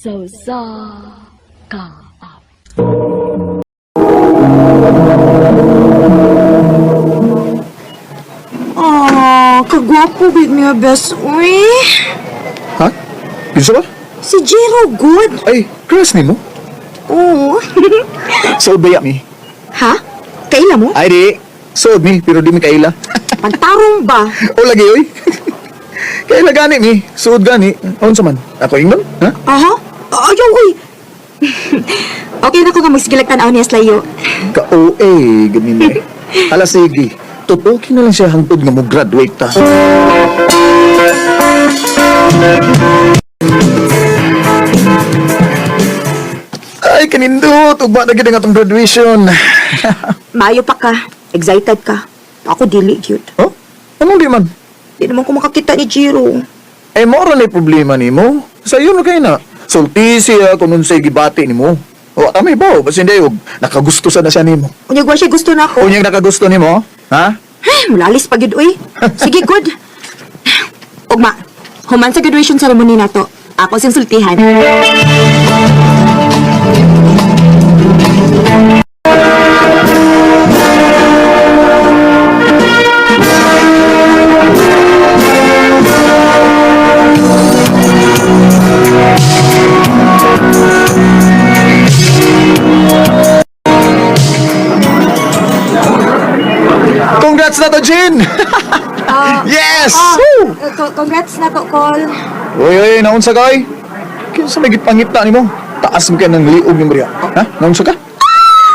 Sa usa ka awit. Oh, kagwapo gid niya, best. Uy, Ha? Kinsa ba? si Jero good. Ay, crush nimo? Oo. Suod ba mi? Ha? Kaila mo? Ay di, suod mi, pero di mi kaila. Pantarong ba? O lagi oy. Kaila gani mi, suod gani. Unsa man? Ako ingnon? Ha? Aha? Ayaw, uy. Okay na ko nga magsigilag tanaw niya sa layo. Ka OA, ganun eh. Hala sige, tutukin na lang siya hangtod nga mo graduate ta. Ay, kanindot! Ugma na gid ang atong graduation. Maayo pa ka. Excited ka. Ako dili, cute. Oh? Anong di man? Di naman ko makakita ni Jiro. Eh, moro na problema nimo. Sa iyo na kay na. Sulti siya kung unsay gibati nimo. O, kami ba? Basin dayo, nakagusto sa na siya nimo. Unya gwa siya gusto na ako. Unyang nakagusto nimo, ha? Ay, mulalis pa gyud uy. Sige, good. Ugma, human sa graduation ceremony nato. Ako siyang sultihan. Congrats na to, Jin! Yes! Woo! Congrats na to, Col. Uy, uy, naunsa ka, oy? Kinsa may gipangita nimo? Taas mo kay ng liog ni Maria. Ha? Naunsa ka?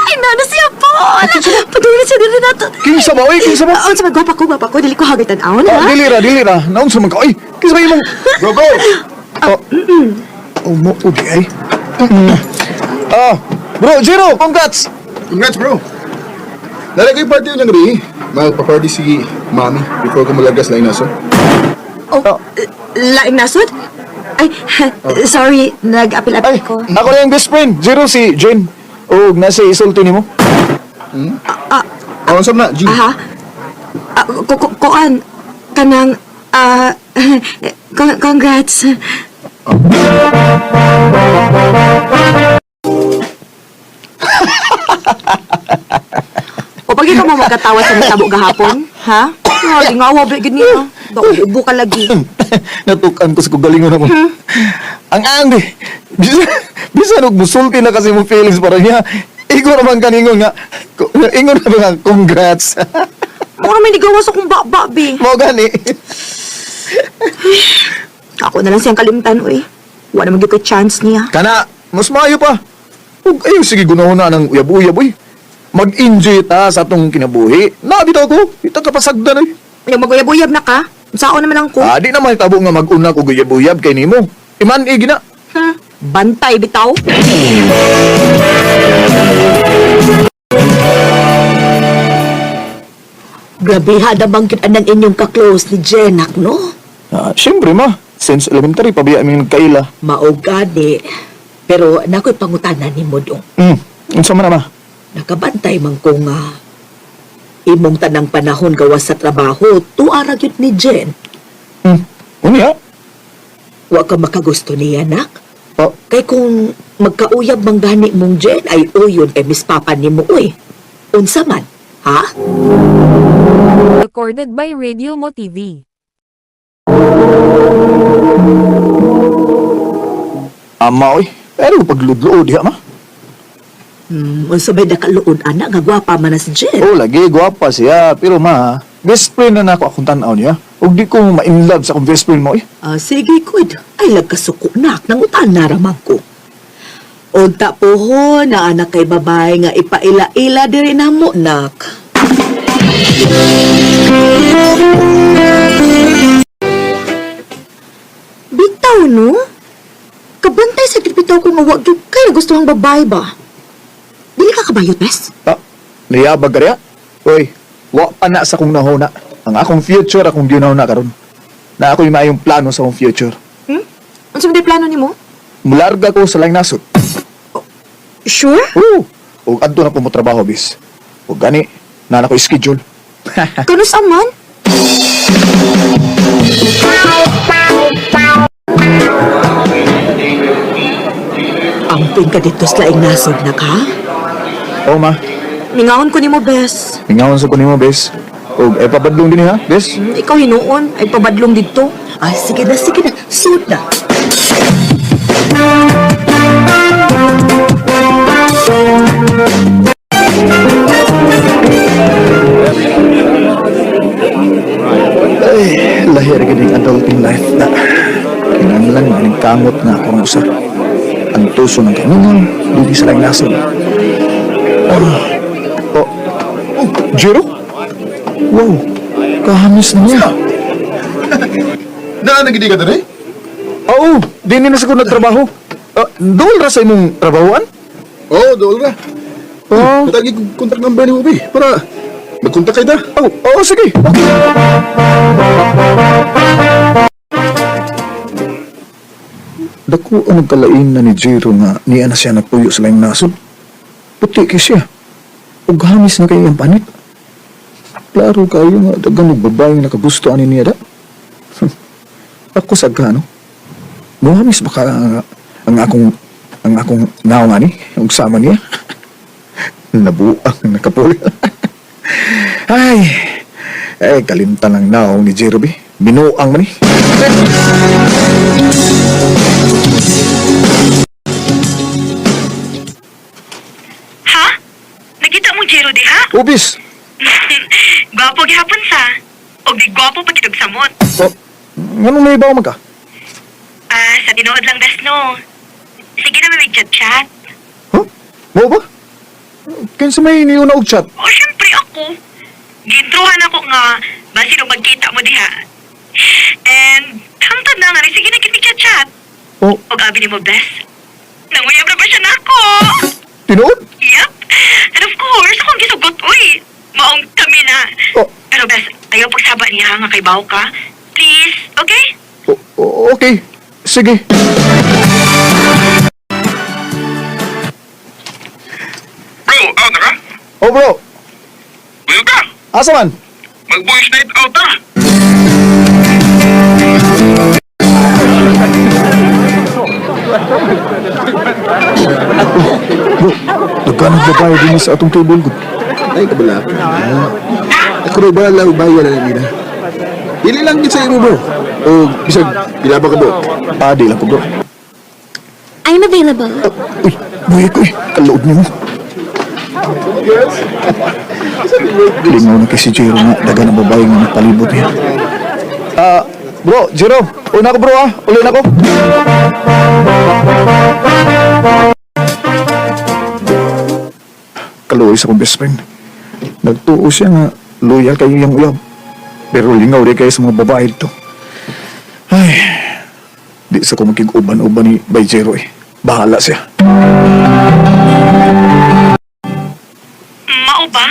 Ay, nana siya, Paul! Patuloy siya din nato. Kinsa ba, oy? Kinsa ba? Unsa man, gwapa ko, gwapa ko. Dili ko hagay tan-awon, Oh, ha? dili ra, dili ra. Naunsa man ka, oy? Kinsa ba imong... Go, go! Oh, oh mo, ugi, ay. Ah, bro, Jiro, congrats! Congrats, bro! Nalagay ko yung party yun yung gabi. Magpa-party si Mami before ko malagas na inaso. Oh, laing nasod? Ay, sorry, nag-apil-apil Ay, ko. ako na yung best friend. Jiro, si Jane. O, nasa isulti nimo. Oh, saan na, G? Aha. Ah, kuan, kanang, congrats. O pag ikaw mo magkatawa sa natabo gahapon, ha? Ay, nga, wabi, ganyan. Ubo ka lagi. Natukan ko sa kagalingon ako. Ang andi. Bisa, bisa og musulti na kasi mo feelings para niya. Ingon naman kaningon nga. Ingon naman nga, congrats. Mura may nigawas akong baba, be. Mo gani. Ako na lang siyang kalimtan, uy. Wala naman gyud ko'y chance niya. Kana, mas maayo pa. Ug ayo sige gunahon na ng uyab-uyab uy. Mag-enjoy ta sa atong kinabuhi. Na bitaw ko, ita ka pasagdan uy. Yung maguyab-uyab na ka, sao naman ang ko. Ah, di naman tabo nga mag-una og uyab-uyab kay nimo. Iman igi na. Bantay, bitaw. Grabe ha, damang gyud anang inyong ka-close ni Jenak, no? Ah, syempre ma, since elementary pabiya mi nagkaila. Mao gani. Pero nako'y pangutana nimo dong. Unsa man na ma? Nakabantay man ko nga imong tanang panahon gawas sa trabaho, tuara gyud ni Jen. Unya? Wa ka makagusto niya, nak. Oh, Kay kung magkauyab man gani mong Jen, ay uyon kay Miss Papa nimo, uy. Unsa man, ha? Recorded by Radio Mo TV. Ama oy. Pero pagludlo diha ma. Unsa may nakaluon ana nga gwapa man na si Jen. Oh, lagi gwapa siya, pero ma, best friend na nako akong tan-aw niya. Ug di ko ma-in love sa akong best friend mo eh. Ah, sige, good. Ay, lagkasuko nak. Nangutan na ramang ko. Unta po ho, na anak kay babae nga ipaila-ila diri na mo, nak. Bitaw, no? Kabantay sa bitaw ko nga wag gyud kay gusto ang babae ba? Dili ka kabayot, bes? Ah, niyabag ka riya? Oy, wa pa na sa akong nahuna. Ang akong future akong ginahuna karon. Na ako'y maayong plano sa akong future. Unsa man day plano nimo? Mularga ko sa laing nasod. Sure? Oo. Ug adto na ko mo trabaho bis. Ug gani, na na ko schedule. Kanus man? Aping ka dito sa laing nasod na ka? Oo, ma. Mingahon ko nimo, bes. Mingahon sa kunin mo, bes. Og, eh, pabadlong din ha, bes. Ikaw hinuon, ay pabadlong dito. Ay, sige na, sige na. Sud na. Ay, lahir ganing adulting life na. Kinanglan maning kamot nga ako ng usa. Ang tuso ng kanungan, dili sa lang nasod. Oh, oh, oh, Jero? Wow, kahamis na niya. Naa nagidi ka dere? Oo, di na sa ko nagtrabaho. Dool ra sa imong trabahoan? Oo, dool ra. Oo. Natagi kong contact number ni Ubi para magkontak kay ta. Oh, oo, sige. Okay. Dako ang nagkalain na ni Jero nga niya na siya nagpuyo sa laing nasod. Puti kay siya. Ug hamis na kay ang panit. Klaro kayo nga dagan og babae nga nakagusto ani niya da. Ako sa gano. Muhamis ba ka ang akong naong ani ug sama niya? Nabuang nakapuli. Ay, eh, kalimtan lang naong ni Jerobi. Binuang man eh. Ha? Nakita mo Jero diha? Ubis! Gwapo gihapon sa. Og di gwapo pa kitog samot. Oh, nganong may ibaw man ka? Ah, sa tinuod lang best no. Sige na may chat chat. Huh? Mo ba? Kinsa may niuna og chat? O syempre ako. Gintruhan ako nga basin og magkita mo diha. And hangtod na nga rin, sige na kini chat chat. Oh, Og abi ni mo best. Nanguyab na ba siya nako? tinuod? Yep. And of course, akong gisugot uy. Maong kami na. Oh, Pero best, ayaw pagsaba niya nga kay bawo ka. Please, okay? oh, oh, okay. Sige. Bro, out na ka? Oh bro, Buyo ka! asa man? Mag-boys night out ah! Bro, nagkanang babae din sa atong table. Good. Ay, kabala. Ako rin ba lang ba wala na nila? Dili lang gid sa imo bro. O bisag pila ba ka bro? Ah, di lang ko bro. I'm available. Uy, buhay ko eh. Kalood niyo mo. Lingaw na kay si Jero nga. Daga ng babae nga nagpalibot niya. Ah, bro, Jero. Una ko bro ah. Uli na ko. Kaluoy sa kong best friend. Nagtuo siya nga loyal kayo iyang uyab. Pero lingaw rin kayo sa mga babae dito. Ay, di sa ko makig-uban-uban ni Bay Jero eh. Bahala siya. Mao ba?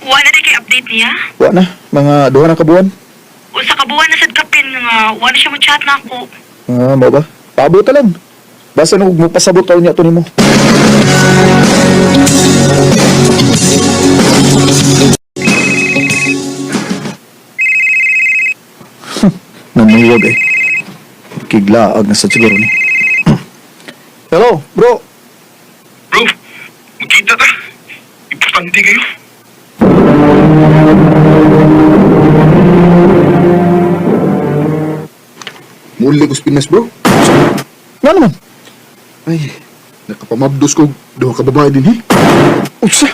Wala na kay update niya? Wa na, mga duha na kabuan. Usa ka buwan na sad kapin nga wala siya mo chat na ako. Ah, mao ba? Paabot ta lang. Basta nung mo pasabot taon niya to nimo. Nanuwag eh. Kiglaag na sa siguro ni. Hello, bro. Bro, magkita ta! Importante kayo! Muli ko sa Pinas bro. Nga naman. Ay, nakapamabdos ko duha ka babae din eh. Unsa?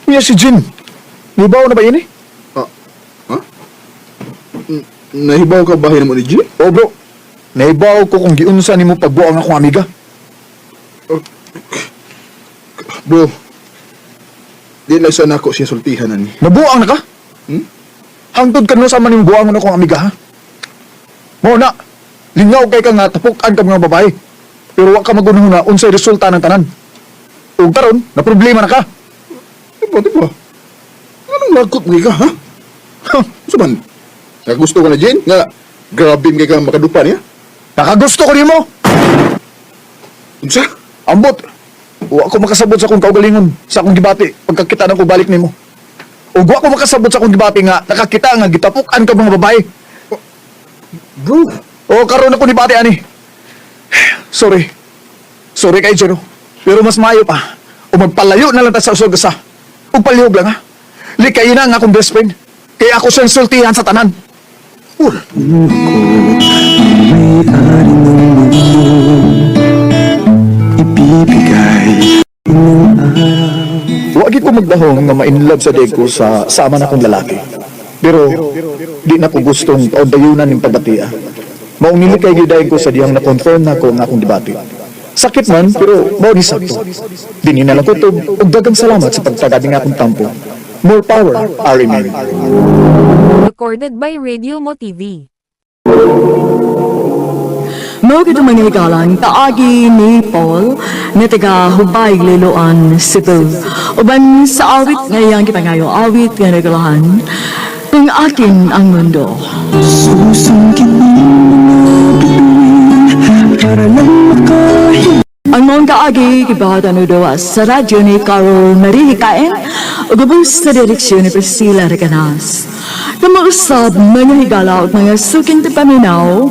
Unya si Jin. Nibaw na ba ini? Ah, ha? Nahibaw ka bahay namo ni Jimmy? Oh, bro. Naibaw ko kung giunsa nimo pagbuang akong amiga. Bro, di lang sana ako siya sultihan ani. Nabuang na ka? Hmm? Hangtod ka no sa man yung buwangon akong amiga, ha? Mo na, lingaw kay ka nga tapukan ka mga babae. Pero wa ka magunahuna unsay resulta ng tanan. Ug karon, na problema na ka. Di ba, di ba? Anong lakot mo ka, ha? Ha? Unsa man? Nakagusto ka na, Jane? Nga, grabe kay ka makadupa niya? Nakagusto ko nimo. Unsa? Ambot. Wa ko makasabot sa akong kaugalingon sa akong gibati pagkakita na ko balik nimo. Ug wa ko makasabot sa akong gibati nga nakakita nga gitapukan ka mga babae. Bro, O karon ako ni bati ani. Sorry. Sorry kay Jero. Pero mas maayo pa, o magpalayo na lang ta sa usog sa. Ug palihog lang ha. Likayin na ang akong best friend. Kaya ako siyang sultihan sa tanan. Wa gid ko magdahong nga ma-inlove sa deko sa sama na kong lalaki. Pero di na ko gustong paundayunan ning pagbatia. Maong nilikay gyud ko sa diyang na-confirm na ko ang akong debate. Sakit man, pero mao ni sakto. Dinhi na lang kutob ug daghang salamat sa pagtagad ning akong tampo. More power, RMN. Recorded by Radio Mo TV. Mao gid mga higalang kaagi ni Paul nga taga Hubay Liloan, Cebu. Uban sa awit nga iyang gipangayo awit nga nagulahan kung akin ang mundo. Ang mong kaagi gibahatan sa radyo ni Carol Marie Hikain ug ubos sa direksyon ni Priscilla Recanas. Kamausab mga higala ug mga suking paminaw,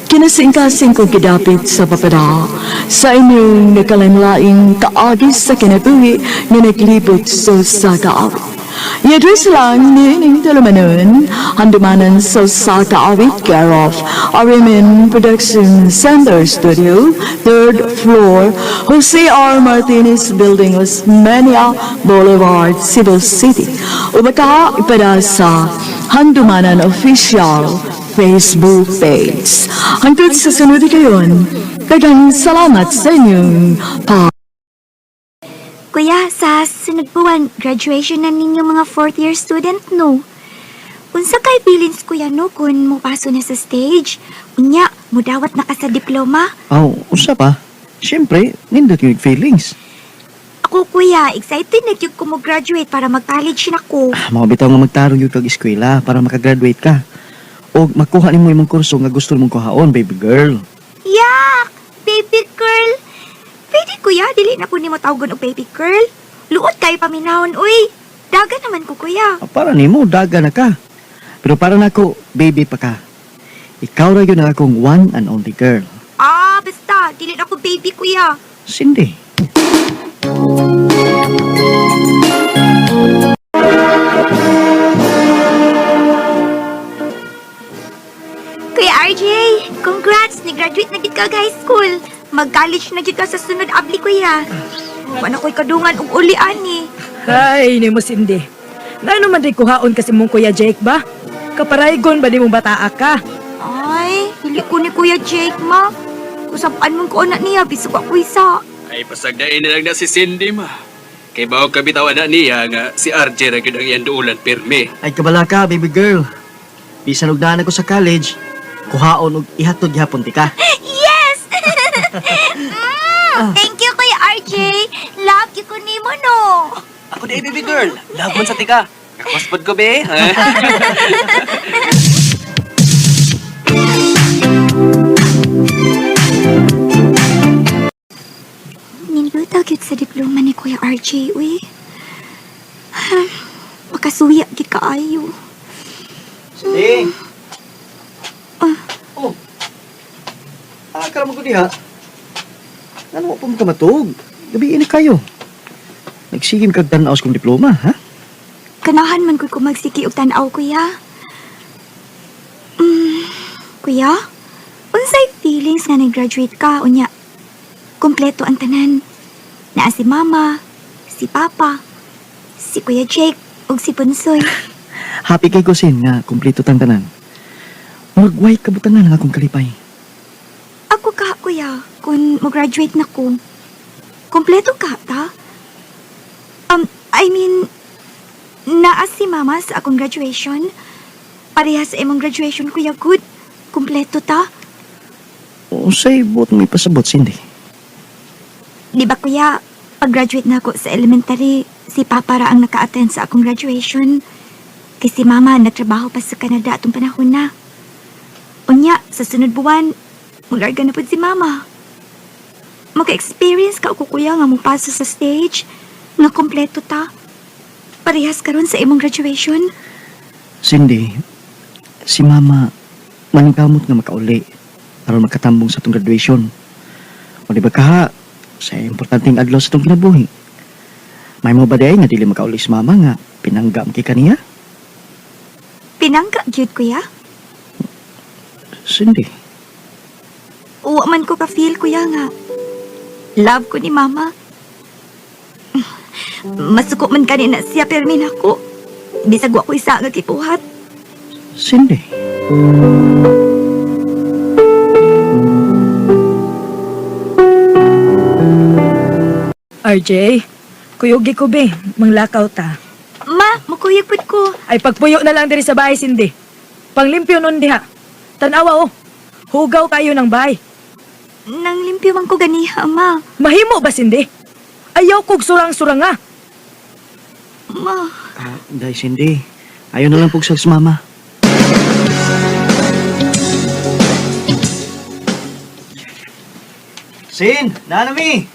kinasingkasing kong gidapit sa papada sa inyong nagkalain-laing kaagi sa kinabuhi nga naglibot sa usa ka awit. I-address lang niining tulumanon, handumanan sa usa ka awit, care of RMN Production Center Studio, third floor, Jose R. Martinez Building, Osmeña Boulevard, Cebu City. O baka ipada sa Handumanan Official Facebook page. Hangtod sa sunod kayon, daghang salamat sa inyong pa Kuya, sa sunod buwan, graduation na ninyo mga fourth year student, no? Unsa kay feelings, kuya, no, kung mupaso na sa stage? Unya, mudawat na ka sa diploma? Aw, usa pa. Siyempre, nindot yung feelings. Ako, kuya, excited na gyud ko mo graduate para mag-college na ko. Ah, mga bitaw nga magtarong yung kag eskwela para makagraduate ka. O makuha nimo imong kurso nga gusto mong kuhaon, baby girl. Yak! Baby girl! Pwede, kuya, dili na ko nimo tawgon og baby girl. Luot kayo paminahon, uy. Daga naman ko, kuya. Ah, para nimo daga na ka. Pero para nako, baby pa ka. Ikaw ra yun ang akong one and only girl. Ah, basta, dili na ko baby, kuya. Cindy. Kuya RJ, congrats! Ni-graduate na gid ka high school. Mag-college na gid ka sa sunod abli, kuya. Wala ko'y kadungan og uli ani. Ay, ni mo Cindy. Ngano man di kuhaon kasi mong Kuya Jake ba? Kaparaygon ba di mong bataa ka? Ay, dili ko ni Kuya Jake, ma. Usapaan mong ko na niya, bisag ako isa. Ay pasagdain na lang na si Cindy ma. Kay bawo kabitawan na niya nga si RJ ra gyud ang iyang duulan pirmi. Ay kabala ka, baby girl. Bisan og daan ako sa college, kuhaon og ihatod gihapon ti ka. Yes! Thank you, Kuya RJ. Love you ko nimo, no. Ako di baby girl. Love man sa tika. Kakuspod ko be. Nindot gyud sa diploma ni Kuya RJ, uy. Makasuya gid kaayo. Cindy. Oh. Ah, karon ko diha. Ano pa mo ka matug? Gabi ini kayo. Nagsigim kag tan-aw sa kong diploma, ha? Kanahan man ko magsiki og tan-aw, kuya. Kuya, unsay feelings nga nag-graduate ka unya? Kompleto ang tanan. Naa si mama, si papa, si Kuya Jake ug si Punsoy. Happy kay ko sin nga kumpleto tang tanan. Murag way kabutangan ang akong kalipay. Ako ka, kuya, kung mo-graduate na ko. Kompleto ka, ta? I mean, naa si mama sa akong graduation. Pareha sa imong graduation, kuya, good. Kompleto ta. Unsay buot mo ipasabot, Cindy? Di ba kuya, pag-graduate na ako sa elementary, si Papa ra ang naka-attend sa akong graduation. Kay si Mama nagtrabaho pa sa Canada atong panahon na. Unya, sa sunod buwan, mularga na pud si Mama. Maka-experience ka ako kuya nga mupasa sa stage, nga kompleto ta. Parehas karon sa imong graduation. Cindy, si Mama maningkamot nga makauli aron makatambong sa atong graduation. O di ba kaha, Sa importanteng adlaw sa itong kinabuhi. May mo ba di ay nga dili makauli si mama nga pinanggam kay kaniya? Pinangga gyud, kuya. Cindy, Uwa man ko ka-feel, kuya, nga. Love ko ni mama. Masuko man kanina siya pero nako. Bisag wa ko isa nga kipuhat. Cindy. RJ, kuyugi ko be, manglakaw ta. Ma, mukuyog pud ko. Ay pagpuyo na lang diri sa bahay, Cindy. Panglimpyo nun diha. Tanawa oh. Hugaw kayo ng bahay. Nang limpyo man ko ganiha, ma. Mahimo ba, Cindy? Ayaw kog surang-surang nga. Ma, Ah, Day Cindy, ayaw na lang pugsag si mama. Sin, nanami!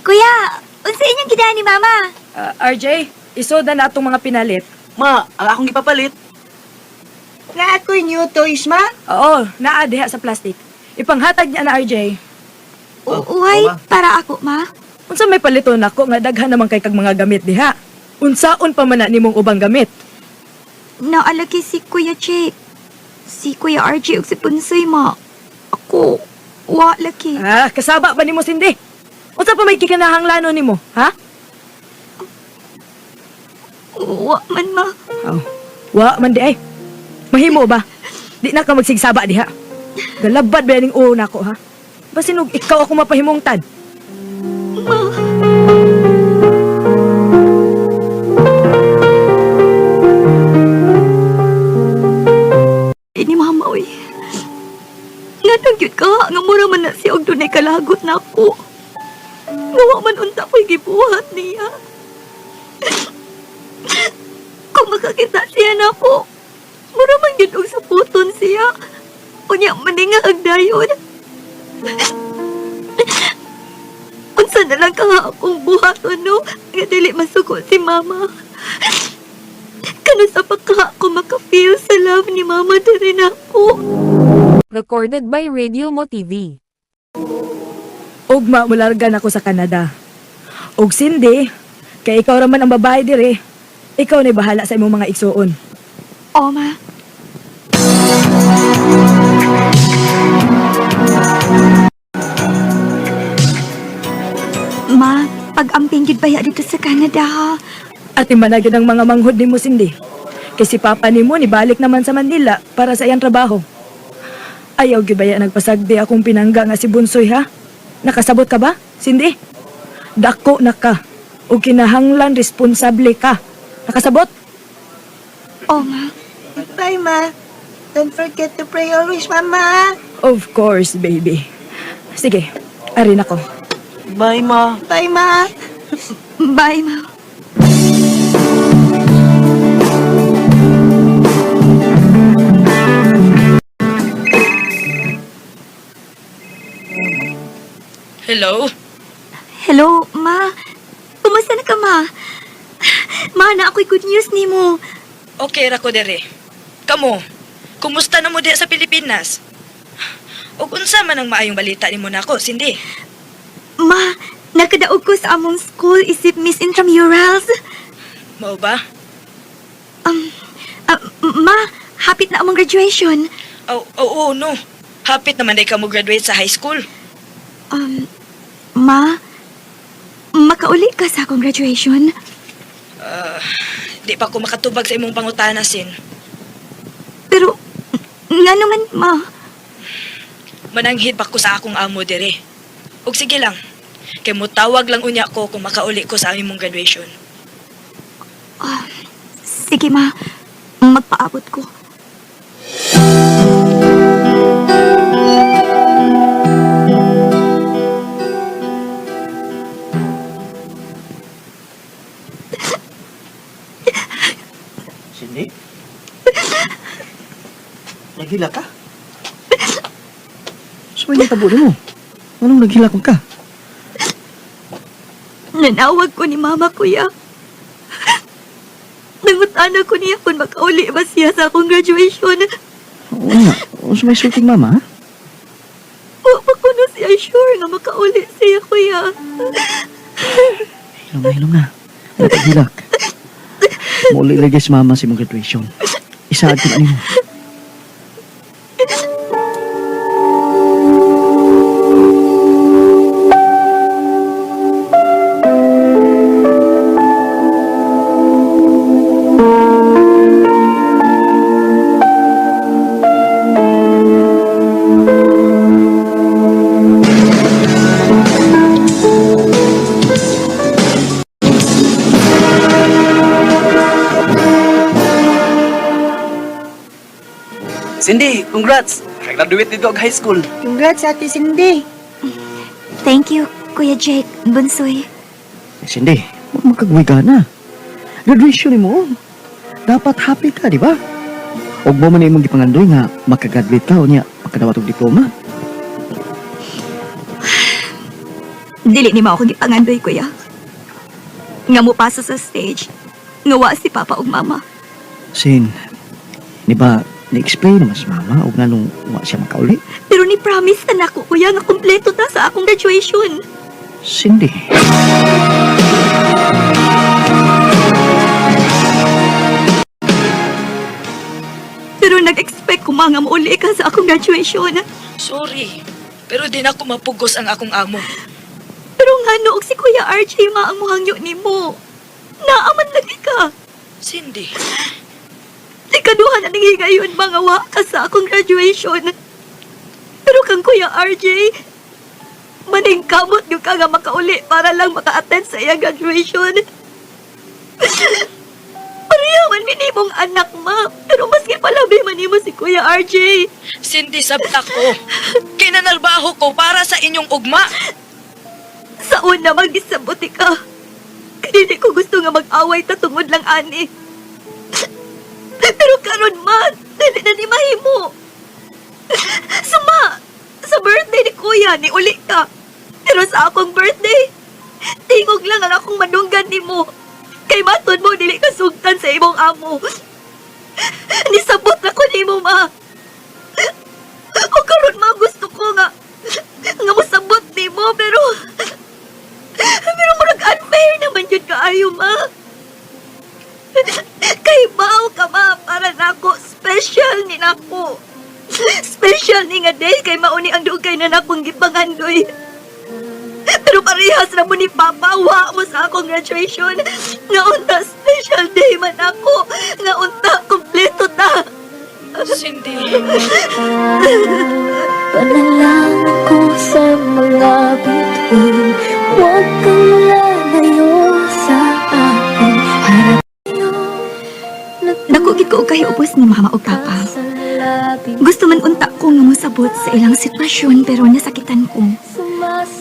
Kuya, unsa inyong gidaan ni mama? Ah, RJ, isod na natong mga pinalit. Ma, ang akong ipapalit. Na ako'y new toys, ma. Oo, naa diha sa plastic. Ipanghatag niya na RJ. Oh, Uway, ma. para ako, ma. Unsa may paliton nako nga daghan naman kay kag mga gamit diha. Unsaon pa man na nimong ubang gamit? Naalagi si Kuya Jake. Si Kuya RJ ug si Punsoy, ma. Ako, wa lagi. Ah, kasaba ba nimo Cindy? Unsa pa may kikinahanglanon nimo, ha? Wa man, ma. Oh, wa man di ay. Mahimo ba? Di na ka magsigsaba diha. Galabad ba ning ulo nako ha? Basin og ikaw ako mapahimungtan. Ma. Ini mama, oy. Nganong gyud ka, nga mura man na siya og dunay kalagot na ako. Nga wa man unta ko'y gibuhat niya. Kung makakita siya na ako, mura man gyud og saputon siya. Unya maningag dayon. Unsa na lang ka nga akong buhaton, no? Nga dili masuko si mama. Kano sa pagka ako maka-feel sa love ni mama diri na ako. Recorded by Radio Mo TV. Ugma mulargan ako sa Canada. Og Cindy, kay ikaw ra man ang babae dire. Ikaw na bahala sa imong mga igsuon. O, ma. Ma, pag-amping gyud baya dito sa Canada, ha? Ati managid ang mga manghod nimo Cindy. Kay si papa nimo nibalik naman sa Manila para sa iyang trabaho. Ayaw gyud baya nagpasagdi akong pinangga nga si Bunsoy ha. Nakasabot ka ba, Cindy? Dako na ka. O kinahanglan responsable ka. Nakasabot? O, ma. Bye, ma. Don't forget to pray always, mama. Of course, baby. Sige, arin ako. Bye, ma. Bye, ma. Bye, ma. Hello? Hello, ma. Kumusta na ka, ma? Ma, na ako'y good news nimo. Okay ra ko dere. Kamo, kumusta na mo diha sa Pilipinas? Ug unsa man ang maayong balita nimo nako, Cindy? Ma, nakadaog ko sa among school isip Miss Intramurals. Mao ba? Ah, ma, hapit na among graduation. Oh, oh, oh, no. Hapit naman day ka mo graduate sa high school. Ma, makauli ka sa akong graduation. Di pa ko makatubag sa imong pangutana, Sin. Pero, nga naman, ma. Mananghid pa ko sa akong amo dere. Ug sige lang. Kay motawag lang unya ko kung makauli ko sa imong graduation. Ah, sige, ma. Magpaabot ko. Cindy? Naghila ka? Sumay na tabo mo. Anong naghila kong ka? Nanawag ko ni mama, kuya. Nangutana ko niya kung makauli ba siya sa akong graduation. Oo nga. Sumay sulting mama, ha? Wa pa ko na siya sure nga makauli siya, kuya. Hilom na, hilom na. Ay, paghilak. Mauli lagi si mama sa imong graduation. Isaad ko na nimo. Cindy, congrats! Nakagraduate dito og high school. Congrats, Ate Cindy. Thank you, Kuya Jake, Bunsoy. Cindy, huwag magkagwiga na. Graduation mo. Dapat happy ka, di ba? Huwag mo man imong gipangandoy nga makagraduate ka o niya makadawat og diploma. Dili ni mao akong gipangandoy, kuya. Nga mo pasa sa stage, nga wa si Papa ug Mama. Sin, di ba, ni-explain naman si mama og nganong wa siya makauli? Pero ni promise na nako, kuya, nga kumpleto ta sa akong graduation. Cindy. Pero nag-expect ko mga mauli ka sa akong graduation. Sorry, pero di na ako mapugos ang akong amo. Pero nga og si Kuya RJ ma ang muhangyo nimo. Naaman lagi ka. Cindy, Ikaduha na ning higayon mga wa ka sa akong graduation. Pero kang Kuya RJ, maningkamot yung ka nga makauli para lang maka-attend sa iyang graduation. Pareho man minimong anak ma, pero maski palabi man nimo si Kuya RJ. Cindy, sabta ko. Kinanalbaho ko para sa inyong ugma. Sa una, mag-isabuti ka. Kaya di ko gusto nga mag-away ta tungod lang ani. Pero karon man, dili na ni mahimo. Suma, sa birthday ni Kuya, ni uli ka. Pero sa akong birthday, tingog lang ang akong madunggan nimo. Kay matod mo, dili ka sugtan sa imong amo. Nisabot na ko nimo, ma. O karon ma, gusto ko nga nga mosabot nimo, pero pero murag unfair naman yun kaayo, ma. Kay bao ka, ma, para nako special ni nako. Special ni nga day kay mauni ang dugay na nakong gipangandoy. Pero parehas na mo ni Papa, wa mo sa akong graduation. Nga unta special day man ako. Nga unta kompleto ta. Cindy. Panalangin ko sa mga bituin, huwag kang lalayo sa akin. Harap Dako gid ko og kahiubos ni Mama ug Papa. sa labi. Gusto man unta ko nga mosabot sa ilang sitwasyon pero nasakitan ko.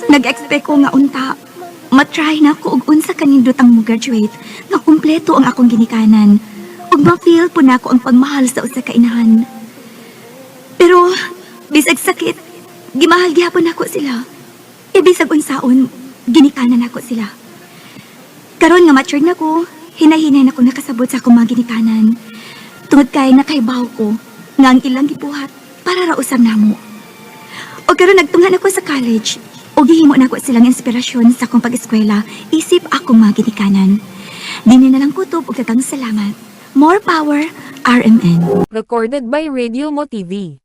Nag-expect ko nga unta. Matry na ako og unsa kanindot ang mo-graduate nga kumpleto ang akong ginikanan. Ug ma-feel po nako ang pagmahal sa usa ka inahan. Pero bisag sakit, gimahal gihapon nako sila. E bisag unsaon, ginikanan nako sila. Karon nga matured na ko, hinay-hinay na ko nakasabot sa akong mga ginikanan. Tungod kay nakaibaw ko nga ang ilang gibuhat para ra usab namo. O karon nagtunghan ako sa college, o gihimo nako silang inspirasyon sa akong pag-eskwela, isip akong mga ginikanan. Dini na lang kutob og daghang salamat. More power, RMN. Recorded by Radio Mo TV.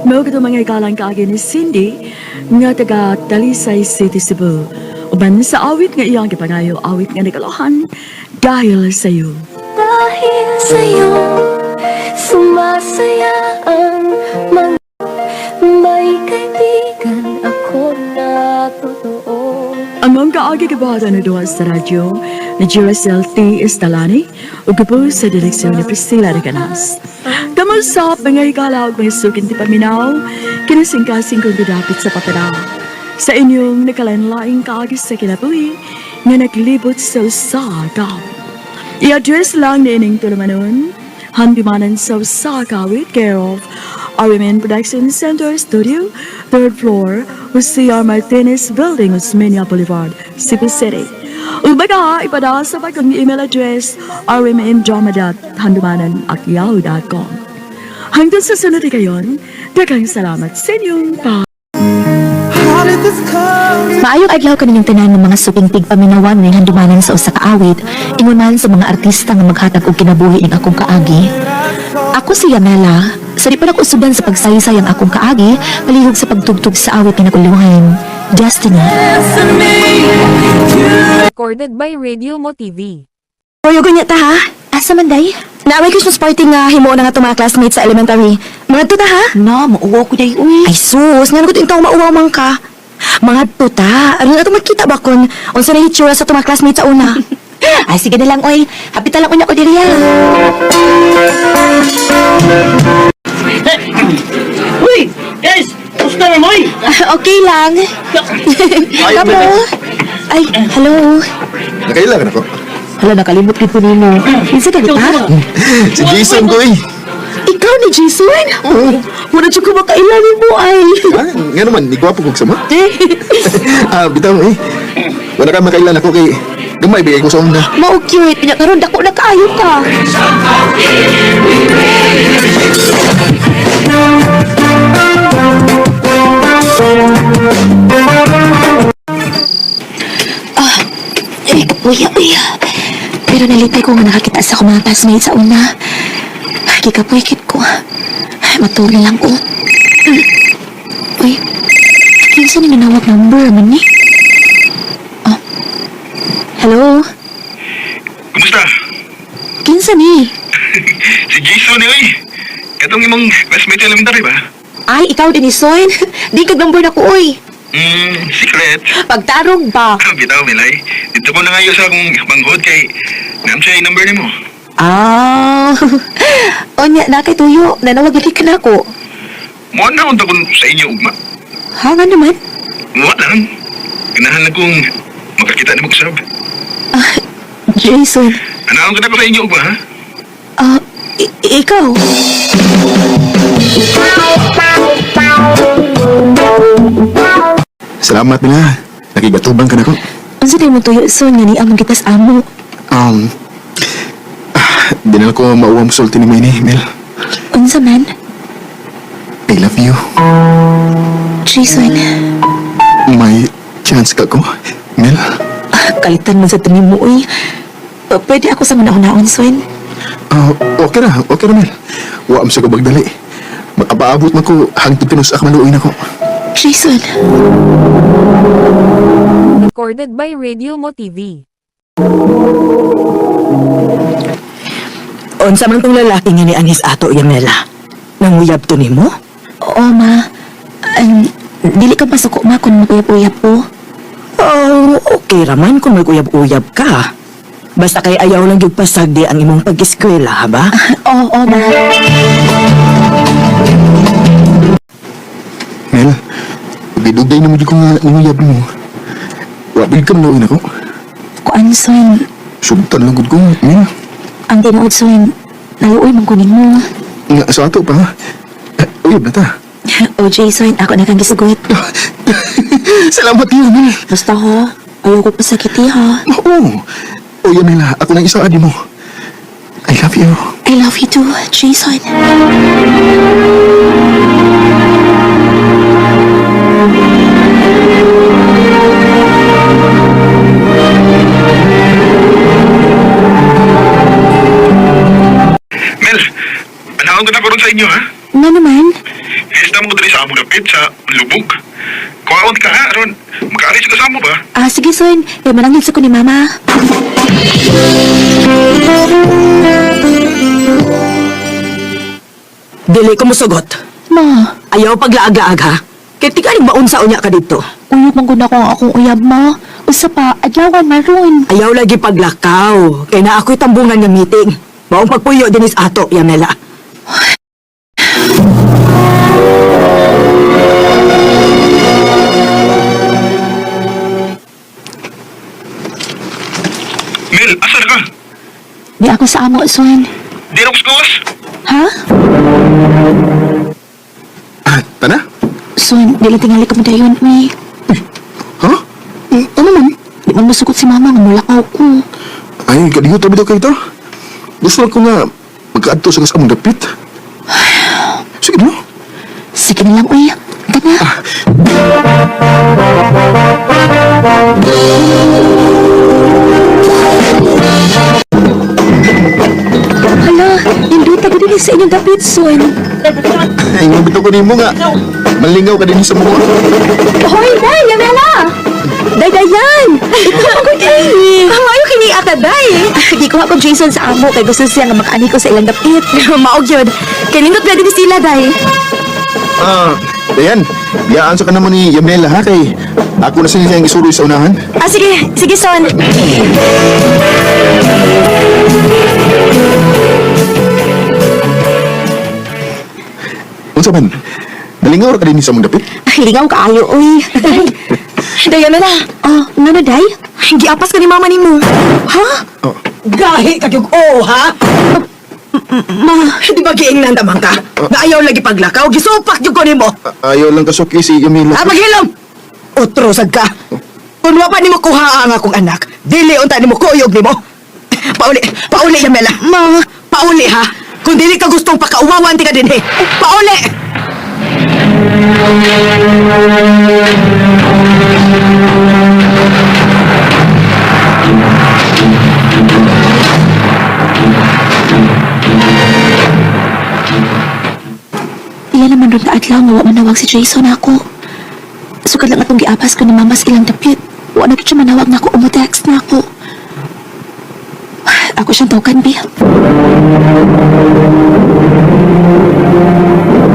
Mao kato mga ikalang kaagi ni Cindy nga taga Talisay City, Cebu. Uban sa awit nga iyang gipangayo, awit nga nagalohan dahil sa iyo. Dahil sa'yo, sumasaya ang mga. May kaibigan ako na totoo. Ang mga kaagi kabuhatan na duha sa radyo ni Giracel T. Estalani ug gapo sa direksyon ni Priscilla Recanas. Kamusap mga higala ug mga sukin ti paminaw, kinasingkasing kong gidapit sa papanaw. Sa inyong nakalanlaing kaagi sa kinabuhi nga naglibot sa usa ka. I-address lang ni ining tulumanon, Handumanan sa usa ka awit, care of RMN Production Center Studio, third floor, Jose R. Martinez Building, Osmeña Boulevard, Cebu City. Ug baka ipadala sa pagkang email address rmndrama.handumanan@yahoo.com. Hanggang sa sunod kayon, daghang salamat sa inyong pa. Maayong adlaw kaninyong tanan ng mga suking tigpaminawan ning handumanan sa usa ka awit, ingon man sa mga artista nga maghatag og kinabuhi ning akong kaagi. Ako si Yamela, sa di pa nag-usuban sa pagsaysay ang akong kaagi, palihog sa pagtugtog sa awit nga nakuluhan, Destiny. Recorded by Radio Mo TV. Hoy, ugo niya ta ha? Asa man day? Naamay Christmas party nga himuon na nga itong mga classmates sa elementary. Mga tuta ha? Na, mauwaw ko day, uy. Ay sus, nga ko ito mauwaw man ka. Mga tuta, ano na ito magkita ba kun unsa na hitsura sa itong mga classmates sa una? Ay, sige na lang, oy. Hapit na lang unya ko diri ha. Uy! Guys! Gusto na mo eh! Okay lang. Kamo. Ay, hello. Nakaila ka na ko. Hala, nakalimot gid ko nimo. Kinsa ka ta? Si Jason ko eh. Ikaw ni Jason? Oo. Wala jud ko makaila nimo ay. Ah, nga naman, ni gwapo kog sama. Ah, bitaw eh. Wala ka makailan ako kay gamay bigay ko sa una. Mao cute. Nya karon dako na kaayo ka. Ah, eh, uy, uy. Pero nalipay ko nga nakakita sa akong mga classmates sa una. Ay, Gikapoy kit ko. Ay, matulog na lang ko. Uy, kinsa ni nanawag number man ni? Oh. Hello? Kumusta? Kinsa ni? Si Jason ni oy. Katong imong classmate sa elementary ba? Ay, ikaw din ni Soin. Di kag number na ko, oy. Secret. Pagtarong ba? Bitaw, Milay. Dito ko na ngayon sa akong manghod kay naam siya yung number nimo. Ah. Onya, na kay tuyo. Nanawag lagi ka na ako. Mo na unta kun sa inyo ugma. Ha, nga naman. Wa lang. Ganahan lang kong makakita ni usab. Ah, Jason. Anaon ka na ko sa inyo ugma ha? Ah, ikaw. Salamat nila. Nakigatubang ka na ko. Unsa day mo tuyo, Son, nga ni among kitas amo. Di na lang ko mauwang sulti ni Manny, Mel. Unsa man? I love you. Jason. May chance ka ko, Mel. Ah, kalitan mo sa tanim mo, oy. Pwede ako sa manahon-naon, Son. Ah, okay ra, Mel. Wa am sa ko bagdali. Makapaabot man ko hangtod kanus ak maluoy nako. Jason. Recorded by Radio Mo TV. Unsa man tong lalaki nga ni Anis ato, Yamela? Nanguyab to nimo? Oo, ma. Dili ka pasuko, ma, kung maguyab-uyab po. Oh, okay raman kung mag-uyab-uyab ka. Basta kay ayaw lang yung pasagdi ang imong pag-eskwela, ha ba? Oo, oo, ma. Mel, giduday na mo di ko nga nanguyab mo. Wa big ka maluoy nako. Kuan, Son. Sugtan lang gud ko, Mel. Ang tinuod, Son. Naluoy mong kunin mo. Nga sa ato pa. Eh, uyab na ta. O, Jason, ako na kang gisugot. Salamat niyo, Mel. Basta ho, ayaw ko pasakiti ha. Oo. O, Yamela, ako nang isa adi mo. I love you. I love you too, Jason. Mel, anaon ka na ko ron sa inyo ha? Nga naman. Fiesta mo ko diri sa among dapit sa Lubog. Kuhaon ka ha, aron makaalis ka sa amo ba? Ah, sige, Son. Kaya mananggil sa ko ni Mama. Dili ko musugot. Ma, Ayaw paglaag-laag ha. Kay tigaling maunsa unya ka dito. uyab man gud ako ang akong uyab, ma. Usa pa, adlawan maron. Ayaw lagi paglakaw. Kay na ako'y tambungan nga meeting. Maong pagpuyo dinis ato, Yamela. Mel, asa na ka? Di ako sa amo, Son. Di na ako sa gawas. Ha? Ah, tana? Son, dili tingali ka mo dayon, uy. Ha? Ano man? Di man masugot si Mama nga mulakaw ko. Ay, kadiyo tabi daw kayo ta. Gusto lang ko nga magkaadto sa among dapit. Sige no. Sige na lang, uy. Tana. sa inyong dapit, son. Ingon bitaw ko nimo nga. Malingaw ka din sa mga. Hoy, Day! Yamela! Day, Dayan! Ikaw ako, Day! Ang ayaw kini ata, Day! Di ko ako Jason sa amo kay gusto siya nga makaani ko sa ilang dapit. Maog yun. Kay nindot na din sila, Day. Ah, Dayan, biyaan sa ka naman ni Yamela ha kay ako na siya siyang isuroy sa unahan. Ah, sige. Sige, son. Unsa man? Nalingaw ra ka din sa mong dapit? Ay, lingaw kaayo, oy. Day! Day, Yamela! Oh, ngano, Day? Giapas ka ni mama nimo. Ha? Oh. Gahi ka gyud oo ha? Ma, Di ba giingnan tamang ka? Nga ayaw lagi paglakaw, gisupak gyud ko nimo. Ayaw lang kasuki si Yamela. Ah, maghilom! Otro sad ka. Kung wa pa nimo kuha ang akong anak, dili unta nimo kuyog nimo. Pauli, pauli Yamela. Ma. Pauli ha. Kung dili ka gustong pakauwawan ti ka dinhi. Pauli! Pila naman ron kaadlaw nga wa manawag si Jason ako. Sukad lang atong giapas ko ni mama sa ilang dapit. Wa na gid siya manawag nako o mo-text na ako. Ako siyang tawagan, Bi.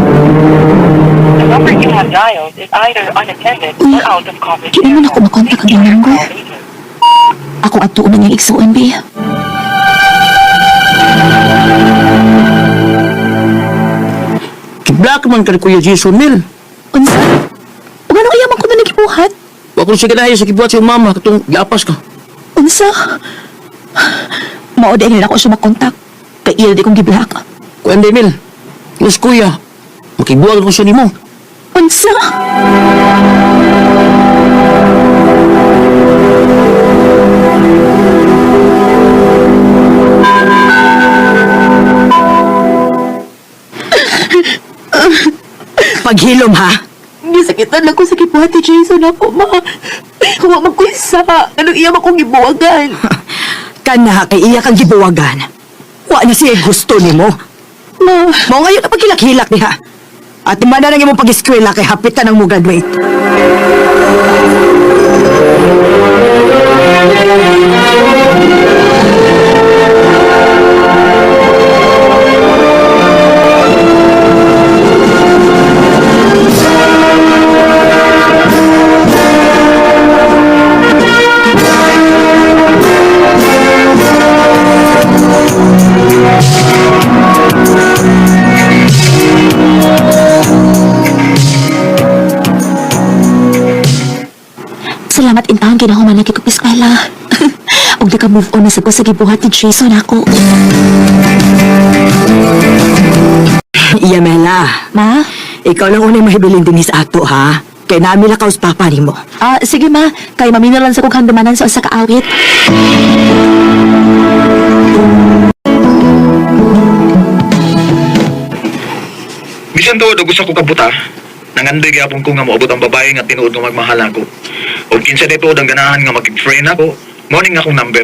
The number you have dialed is either unattended Uy, or out of coverage. Di naman ako makontak ang iyang number. Ako at tuon niyang igsuon, Bi. Kibla ka man ka ni Kuya Jason Mel. Unsa? Ug ano kaya man ko na nagibuhat? Wa ko siya ganahin sa kibuhat sa iyong mama katong giapas ka. Unsa? Mao di nila ako siya makontak. Kay iya di kong giblak. Kuya Mel, Yes, kuya. Makibuhat ko siya nimo. Unsa? Paghilom ha. Gisakitan lang ko sa gibuhat ni Jason ako, ma. Wa man ko isa. Anong iya man kong gibuwagan? Kana kay iya kang gibuwagan. Wa na siya gusto nimo. Ma, Mao ngayon na pagkilak-hilak niya. At mana nang imong pag-eskwela kay hapitan ang mo graduate. Salamat intang ginahuman lagi ko eskwela. Ug naka-move on na sa ko sa gibuhat ni Jason ako. Yamela, Ma? ikaw lang unay mahibilin din sa ato ha. Kay nami lakaw sa papa nimo. Ah, sige ma, kay mamino lang sa kong handumanan sa usa ka awit. Bisan tuod og usa ko kabuta, nangandoy gyapon ko nga moabot ang babae nga tinuod nga magmahal ako. Og kinsa day tuod ang ganahan nga magig-friend ako, morning akong number.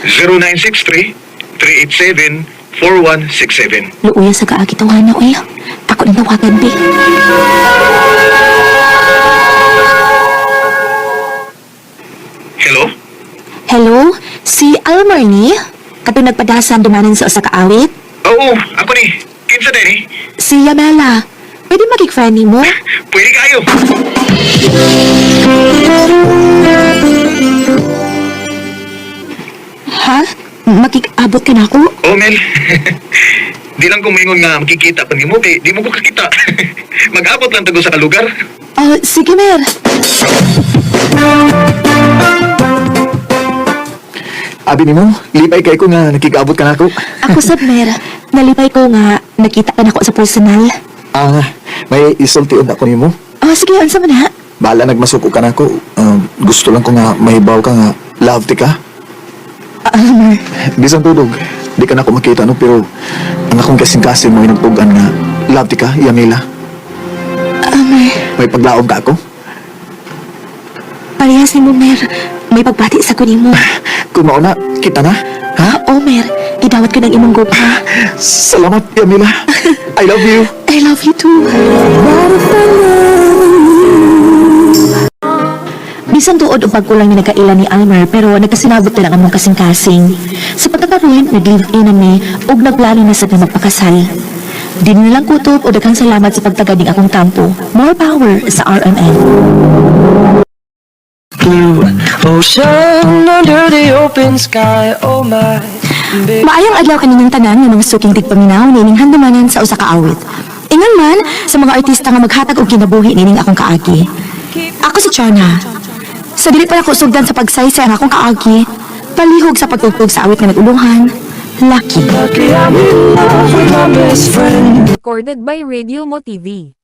0963 387 4167. Luuya sa kaagi tawana oy. Ako nang tawagan, bi. Hello? Hello, si Almer ni? Katong nagpadasan dumanan sa usa ka awit? Oo, ako ni. Kinsa day ni? Si Yamela. Pwede magig-friend nimo? Pwede kayo. Ha? Makikabot ka na ako? Oh, Mel. Di lang ko moingon nga makikita pa nimo kay di mo ko kakita. Mag-abot lang tago sa kalugar. Oh, sige, Mer. Abi nimo, lipay kay ko nga nakikaabot ka nako. Ako sab, Mer. Nalipay ko nga nakita ka nako sa personal. Ah, may isulti ako nimo. Oh, sige, unsa man ha? Bahala nagmasuko ka nako. Gusto lang ko nga mahibaw ka nga love ti ka. Almer, Bisan tudog, di ka na ako makita no pero ang akong kasing-kasing mo nagtugan nga love ti ka, Yamila. Almer, May paglaom ka ako. parehas nimo, Mer. May pagbati sa ko nimo. Kung mao na, kita na. Ha? Omer, gidawat ko ng imong gugma. Salamat, Yamila. I love you. I love you too. Bisan tuod og pagkulang ni nagkaila ni Almer pero nagkasinabot na lang among kasing-kasing. Sa pagkakaroon, nag-live-in na mi ug nagplano na sad nga magpakasal. Di na lang kutob o daghang salamat sa pagtagad ning akong tampo. More power sa RMN. Blue ocean under the open sky. Oh my. Maayong adlaw kaninyong tanan nga mga suking tigpaminaw niining handumanan sa usa ka awit. Ingon man sa mga artista nga maghatag og kinabuhi niining akong kaagi. Ako si Chona. Sa dili pa nako sugdan sa pagsaysay ang akong kaagi, palihog sa pagtugtog sa awit nga nag-uluhan, Lucky. Lucky I'm in love with my best friend. Recorded by Radio Mo TV.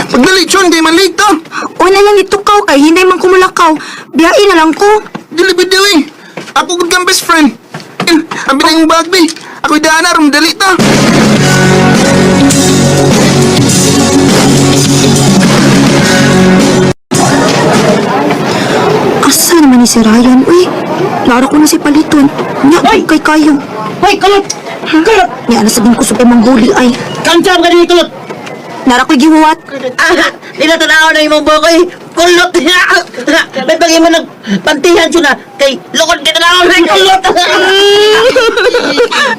Pagdali, Chon, kay man late ta. Una lang itukaw kay hinay man kumulakaw. Biyain na lang ko. Dili ba dili? Ako gud kang best friend. Eh, ang binay mong bag, be. Ako'y daan na, dali ta. Asa naman ni si Ryan? Uy, laro ko na si Paliton. Nya, kay kayo. Hoy, kulot! Kulot! Nya, nasa din ko sa manghuli ay. Kamsam ka din, kulot! Nara ko'y gihuwat. Ah, Dinatanaw na imong bukoy. Kulot! May pag imo nagpantihan siya na kay lukod kita na na kulot!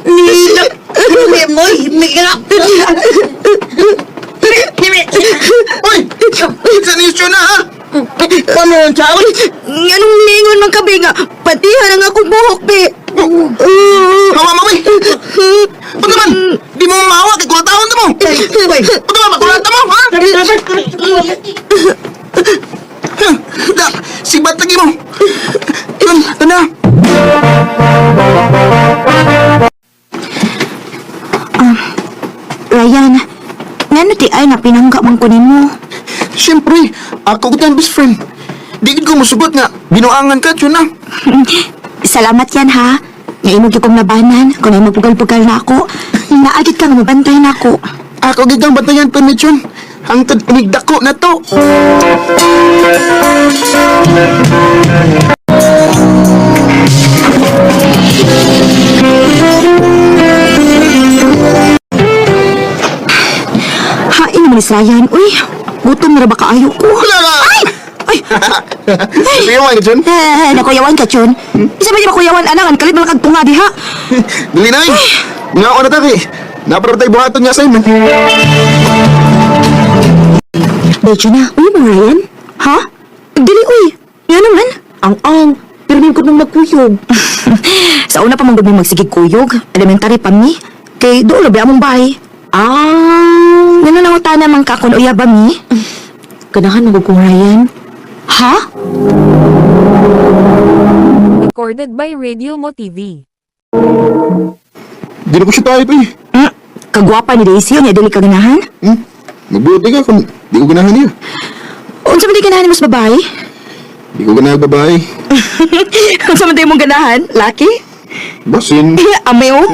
Nilak! Himi mo, himi ka! Himi! Uy! Sa niyo, Chon, ha? Paano ang tao? Anong ningon man kabi nga? Patihan ang akong buhok, be. Hawa mo, be. Ba't naman? Di mo mahawa kay kulatahon ta mo. Ba't naman, makulata mo, ha? Huh, Da, sibat lagi mo. Yun, tana. Ryan, ngano ti ay nga pinangga man ko nimo? Siyempre, ako gud ang best friend. Di gid ko musugot nga, binuangan ka, Chon, ha? Salamat yan ha. Nga imo gyud kong labanan, kung ay magpugal-pugal na ako, naagit ka nga mabantay na ako. Ako gid kang bantayan pa ni Chon. Hangtod inigdako na to. Hain naman ni si Ryan. Uy, gutom na ra ba kaayo ko? Wala ka! Ay! Ay! Sige mo, Chon. Eh, nakuyawan ka, Chon. Isa ba di makuyawan, anang, ang kalit man kag tunga diha. Dili na, eh. Nga ako na ta, kay. Naparotay buhaton niya sa assignment. Medyo na, uy mo Ryan. Ha? Dili, uy. Nga naman. Ang ang, pero ko nang magkuyog. Sa una pa man gud mi magsigig kuyog, elementary pa mi. Kay doon ba among bahay. Ah, Ngano nangutana man ka kun uya ba mi? ganahan mo kong Ryan. Ha? Recorded by Radio Mo TV. Di na ko siya type, eh. Kagwapa ni Daisy unya dili ka ganahan? Hmm? Magbuti ka kung di ko ganahan niya. Unsa man di ganahan mo sa babae? Di ko ganahan babae. Unsa man di mong ganahan? Laki? Basin. Amayo?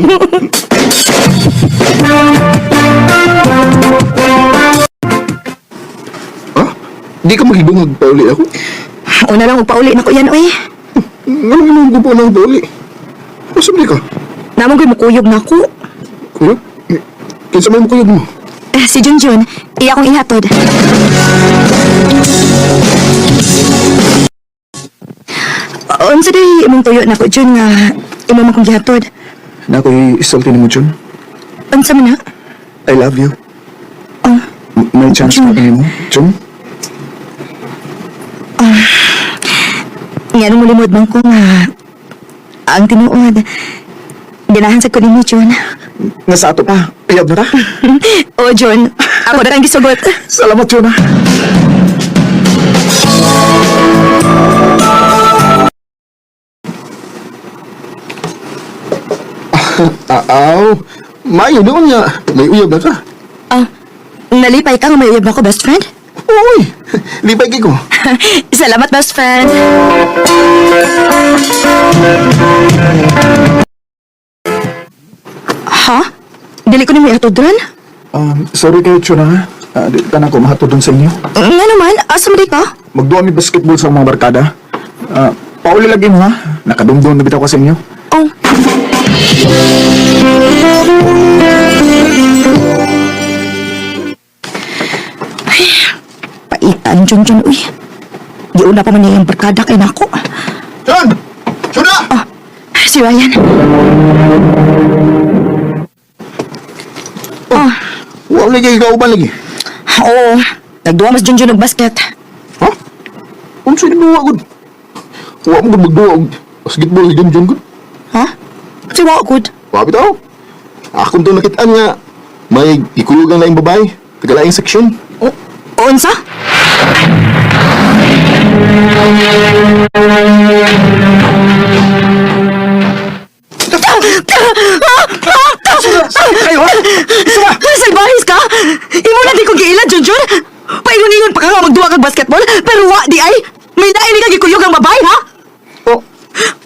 Ha? Di ka maghibong magpauli ako? Una lang magpauli na ko yan, uy. Anong imong gupo na magpauli? Asa man di ka? Namong ko'y mukuyog na ako. Kuya? Kinsa may mukuyog mo? Eh, si Junjun, iya akong ihatod. Unsa day imong tuyo na ko, Jun, nga imo man kong gihatod. Na ako'y isulti ni mo, Chun. Unsa man na? I love you. Oh, May chance Chun. pa kanimo, Chun? Nga nung mulimod man ko nga ang tinuod. Ganahan sa ko nimo, Jun. Nga sa ato pa, uyab na ta. Oh, Jun, ako na kang gisugot. Salamat, Chun, ha. Aaw. Maayo noon nga. May uyab na ka. Ah, nalipay ka nga may uyab na ko, best friend? Uy! Lipay kay ko. Salamat, best friend. Ha? Dili ko nimo ihatod ron? Sorry kayo, Chun, ha. Di ka na ko mahatod dun sa inyo. Nga naman, asa man di ka? Magduwa mi basketball sa mga barkada. Ah, Pauli lagi mo ha. Nakadumdum na bitaw ka sa inyo. Oh. Ay, paitan, Junjun, uy. Di una pa man niya yung barkada kay nako. John! Chuna! Oh, si Ryan. Oh, Wa lagi ikaw ba lagi? oo. Nagduwa mas Junjun og basket. Ha? Unsa ni duwa gud? Wa mo gud magduwa og basketball ni Junjun gud. Ha? Si wa good. Wa bitaw. Akong to nakitaan nga may ikuyog ang laing babae, taga laing seksyon. O, unsa? Kayo ha? Salbahis ka? Imo na di ko giila, Junjun! Paingon-ingon pa ka nga magduwa kag basketball, pero wa di ay! May lain ni kag gikuyog ang babae, ha? Oh,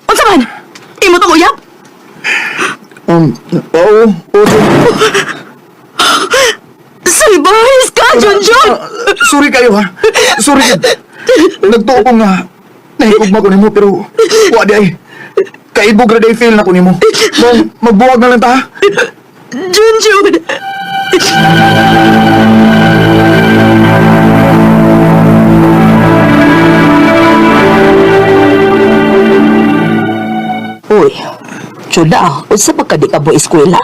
Unsa man? Imo tong uyab? oo, oo. Salbahis ka, Junjun! Sorry kayo ha. Sorry. Nagtuo ko nga. Nahikugma ko nimo pero wa di ay. Kaibog ra day feel na ko nimo. Mong magbuwag na lang ta. ha? Junjun! Uy, Chuna, unsa ba ka di ka mo eskwela?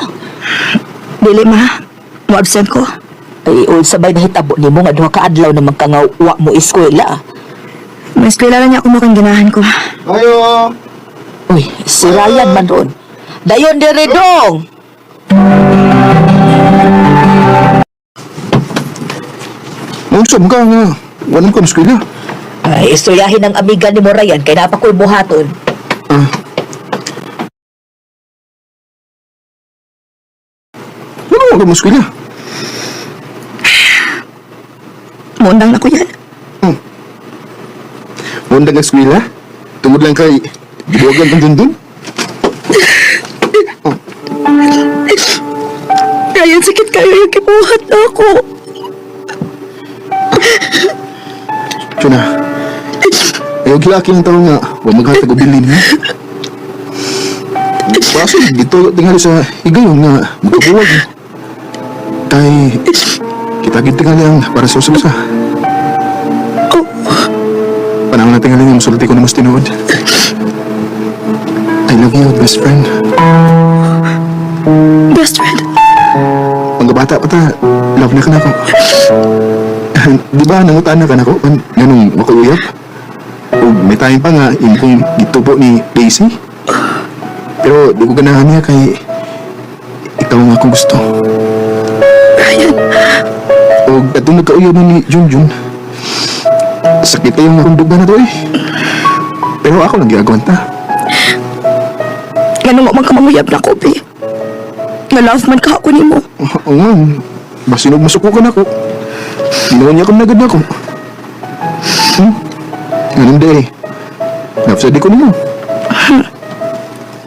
Dili ma. Mo-absent ko. Ay, unsa ba'y nahitabo nimo nga duha ka adlaw naman ka nga wa mo eskwela? Mas kilala niya ako mukhang ganahan ko. Ayo. Uy, si Ryan man ron. Dayon dire dong. Unsa man ka nga? Wa man ko eskwela. Ay, istoryahin ang amiga ni mo Ryan kay napakoy buhaton. Ah. Wala mo ka eskwela. Muundang na ko yan. Mundag ang eskwela. Tungod lang kay gibuwagan kang Junjun. Ryan, sakit kayo yung kibuhat na ako. Chuna. Ayaw gilaki ng tao nga wa maghatag og bilin ha. Paso dito tingali sa higayon nga magkabuwag. Kay kita gid tingali ang para sa usab-usa. Panahon na tingali nga musulti ko na mas tinuod. I love you, best friend. Best friend. Mga bata pa ta, love na ka na ako. Di ba, nangutaan na ka na ako? Ganong makuuyap? O may time pa nga, imo kong gitubo ni Daisy. Pero di ko ganahan niya kay ikaw ang akong gusto. Ryan, O atong nagkauyab mo ni Junjun, sakit yung akong duga na to eh. Pero ako lang giagwanta. ganun mo man ka manguyab na ko, be. Na love man ka ako nimo. Oo nga, basinog masuko ka na ko. Ginawa niya kang nagad na ko. Ganun di eh. Love sa di ko nimo.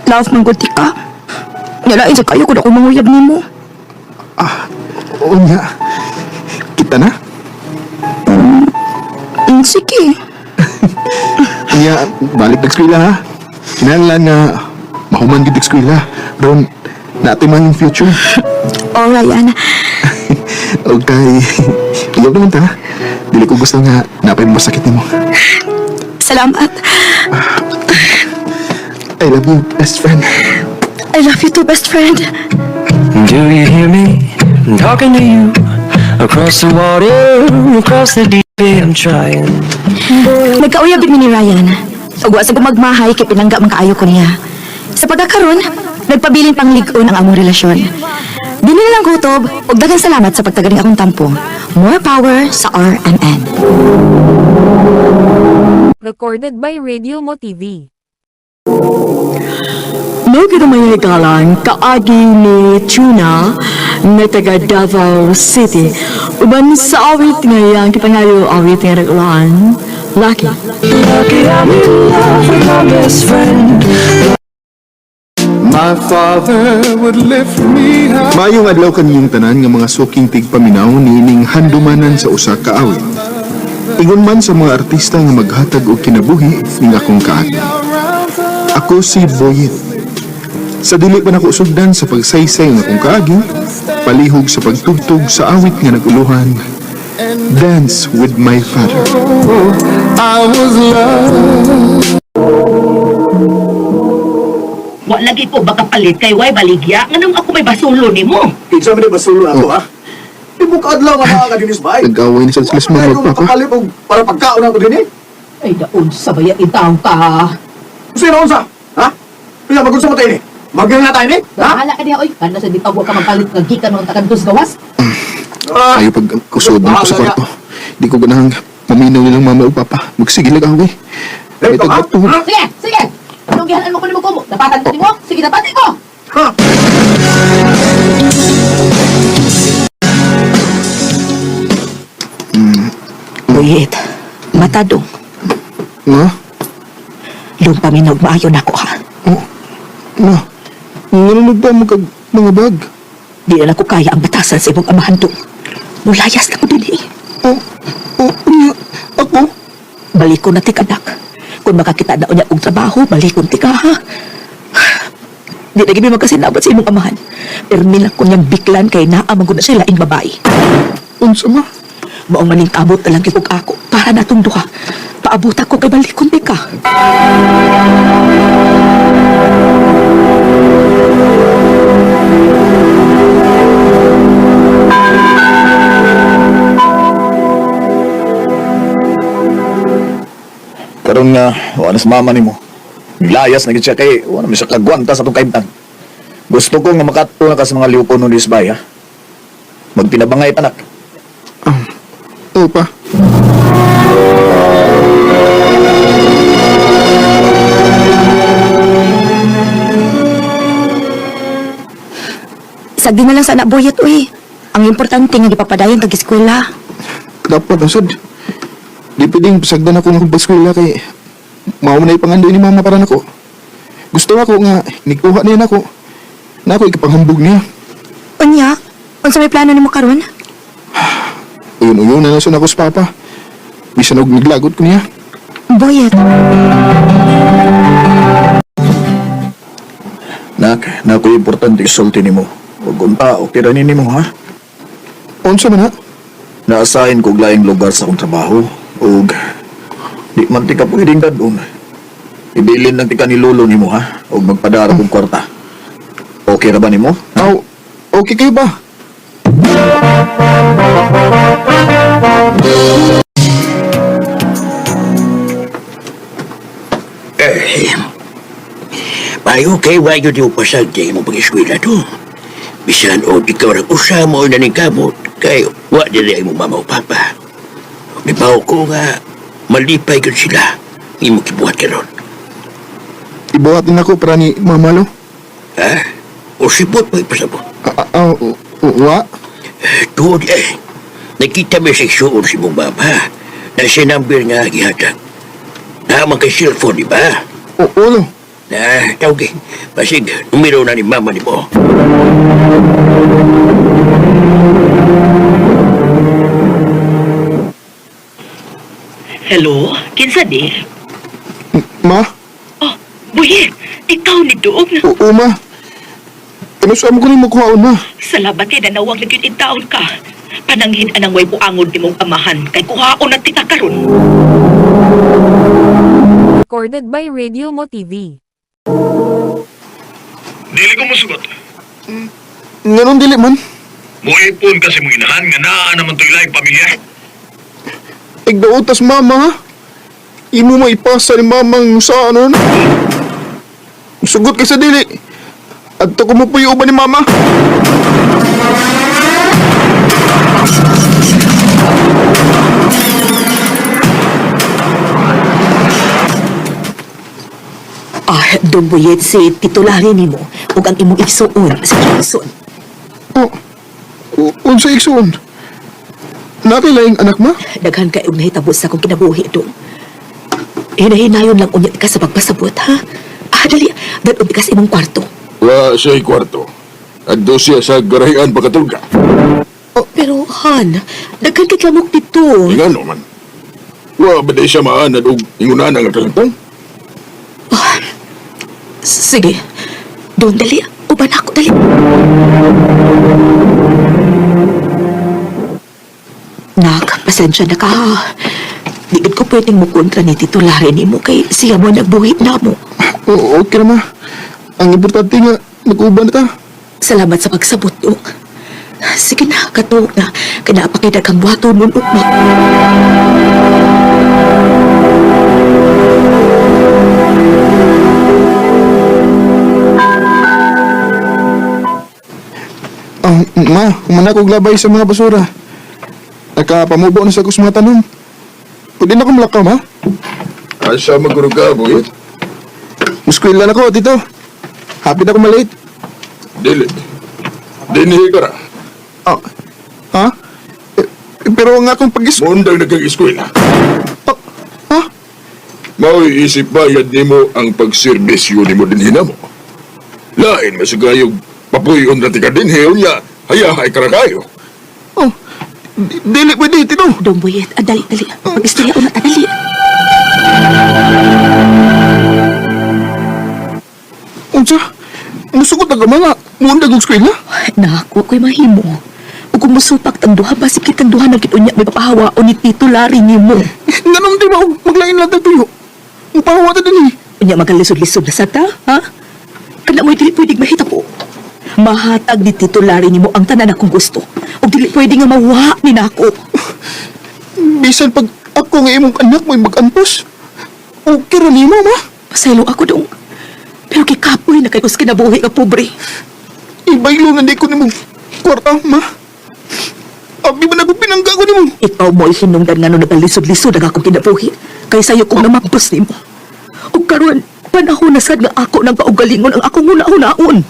Love man gud ka. Ngalain sa kayo kung ako manguyab nimo. Ah, oo nga. Kita na. Sige. Nga, balik nag-eskwela ha. Kinahanglan nga, mahuman gid eskwela. Ron, natin man yung future. Oh, Ryan. Okay. Iyaw naman ta. Dili ko gusto nga napay masakit nimo. Salamat. I love you, best friend. I love you too, best friend. Do you hear me? I'm talking to you across the water, across the deep. I'm trying. Nagkauyab mi ni Ryan. Ug wa sa gumagmahay kay pinangga man kaayo ko niya. Sa pagkakaron, nagpabilin pang lig-on ang among relasyon. Dili na lang kutob ug daghang salamat sa pagtagaling akong tampo. More power sa RMN. Recorded by Radio Mo TV. Mo kita mga higala, kaagi ni Tuna nga taga Davao City. Uban sa awit nga iyang kipangayo awit nga nag-ulan, Lucky. Lucky I'm in love with my best friend. My father would lift me up. Maayong adlaw kaniyong tanan nga mga suking tigpaminaw niining handumanan sa usa ka awit. Ingon man sa mga artista nga maghatag og kinabuhi ning akong kaagi. Ako si Boyet. Sa dili pa nako sugdan sa pagsaysay ng akong kaagi, palihog sa pagtugtog sa awit nga naguluhan, Dance with my father. I was loved. Wa lagi ko baka palit kay way baligya nganong ako may basulo nimo. Kinsa man basulo ako ha? Di mo kaadlaw nga naa ka dinis bay. Nag-away na sila sa mga magpapa. Kapalit og para pagkaon ako dinhi. Ay daon sa baya itaw ka. Sino unsa? Ha? Kaya magunsa mo tayo ni? Magyang tayo ni? Ha? Bahala ka diha oy. Kana sa di pa wa ka magpalit nga gikan man takan dos gawas. Ayaw pag kusod na ako sa kwarto. Di ko ganahang maminaw nilang mama o papa. Magsige lang away. May tagbato. Sige, sige. Anong gihanan mo ko nimo kumo? Dapatan ko nimo? Sige, dapatan ko. Buyit, matadong. Ma? Doon paminaw maayo na ako ha. Oh, ma. Nganong ba mo kag mga bag? Di na ko kaya ang batasan sa imong amahan dong. Mulayas na ko din eh. Oh, oh, unya. Ako? Balikon na ti anak. Kung makakita na unya kong trabaho, balikon ti ka ha. Di na gini magkasinabot sa imong amahan. Pero na ko niyang biklan kay naa man gud na siya laing babae. Unsa ma? Maong maningkamot na lang kay ako para natong duha. Paabot ako kay balikon ti ka. Karon nga, wala sa mama nimo. Layas na gid siya kay wala man siya kagwanta sa atong kaimtang. Gusto ko nga makadto na ka sa mga liyuko no disbay ha. Magtinabangay tanak. Oo pa. Sagdi na lang sa anak boyet, uy. Ang importante nga gipapadayon kag eskwela. Dapat asad. Di pwedeng pasagdan ako ng paskwela kay mao na ipangandoy ni mama para nako. Gusto ako nga nikuha niya nako. Na ako ikapanghambog niya. Unya, unsa may plano nimo karon? Uyon-uyon na nasun ako sa papa. Bisan og naglagot ko niya. Boyet, Nak, na ko importante isulti nimo. Ug unta okay ra ni nimo ha. Unsa man ha? Naasahin ko og laing lugar sa akong trabaho ug di man tika pwedeng dadon. Ibilin lang tika ni lolo nimo ha ug magpadara kog kwarta. Okay ra ba nimo? Aw, okay kayo ba? Eh, payo kay wayo di upasag di mo pag-eskwela to. Bisan o ikaw ang usa mo na ning kamot, kay wa dili ay mo mama o papa. Di ba ko nga malipay gyud sila imo gibuhat karon. Ibuhat din ako para ni mama lo. Ha? O sipot mo ipasabot. Ah, wa? Tuod eh. Nakita mi sa igsuon si mong mama na siya number nga gihatag. Naman kay cellphone, di ba? Oo lo. Na, tawag eh. Basig, numero na ni mama ni mo. Hello, kinsa di? Ma? Oh, Buyet, ikaw ni Doong. Oo ma. Ano sa amo ko ni makuhaon ma? Salamat eh, nanawag na gyud taon ka. Pananghin anang way buangon nimong amahan kay kuhaon na tika karon. Recorded by Radio Mo TV. Dili ko musugot. Nganong dili man? Muipon kasi mong inahan nga naa naman to'y laing pamilya. Igdaotas mama ha? Imo maipasa ni mamang sa ano na? Sugot kay sa dili. Adto ko mo puyo ba ni mama? Ah, Dong Boyet, si titulari nimo ug ang imong igsuon si Jason. Oh, unsa igsuon? Nakilaing anak ma? Daghan kay og nahitabo sa akong kinabuhi dong. Hinahinayon lang unya ka sa pagpasabot, ha? Ah, dali, dadong ka sa imong kwarto. Wa siya'y kwarto. Adto siya sa garahian pagkatulga. Oh, pero Han, daghan kay lamok dito. Ingano man. Wa ba di siya maanad og ingunan ang kalantong? Sige. Doon, dali. Uban ako, dali. Nak, pasensya na ka. Ha. Di gid ko pwedeng mo kontra ni Tito Larry ni mo kay siya mo nagbuhit na mo. Oo, okay na ma. Ang importante nga, mag-uban na ta. Salamat sa pagsabot, Dong. Sige na, katuog na. Kaya napakita kang buhaton nun, ugma. Ah, ma, humana kog labay sa mga basura. Nakapamubo na sa kus mga tanom. Pwede na akong malakaw, ma? Asa maguro ka, boy? Muskwila na ko, tito. Happy na ako malate. Dili. Dinhi ka ra. Ah, ha? Eh, pero ang akong pag Mundang nagkag-eskwela. Ah, ha? Mao'y isip bayad nimo ang pagserbisyo nimo dinhi namo. Lain masugayog papuyon ra ti ka dinhi unya hayahay ka ra kayo. Oh, dili pwede, tito. Dong, Boyet, ah, dali, dali. Pag-istorya una, ta, dali. Unsa? Musugot na ka mga. Mundag og eskwela. Nak, wa ko'y mahimo. Ug kung musupak tang duha, basig kitang duha na gid unya may papahawa o ni Tito Larry nimo. Nganong di ba og maglain lang tag tuyo? Mupahawa ta dinhi. Unya magalisod-lisod na sa ta, ha? Kana mo'y dili pwedeng mahitabo. Mahatag ni Tito Larry nimo ang tanan akong gusto. Ug dili pwede nga mawa ni nako. Bisan pag ako nga imong anak mo'y mag-antos. Okay ra nimo, ma. Pasaylo ako dong. Pero kikapoy na kay kus kinabuhi nga pobre. Ibaylo na di ko nimo kwarta, ma. Abi man ako pinangga ko nimo. Ikaw mo'y hinungdan nga no nagalisod-lisod ang akong kinabuhi. Kay sayo kong namabos nimo. Ug karon panahon na sad nga ako nang kaugalingon ang akong una-unaon.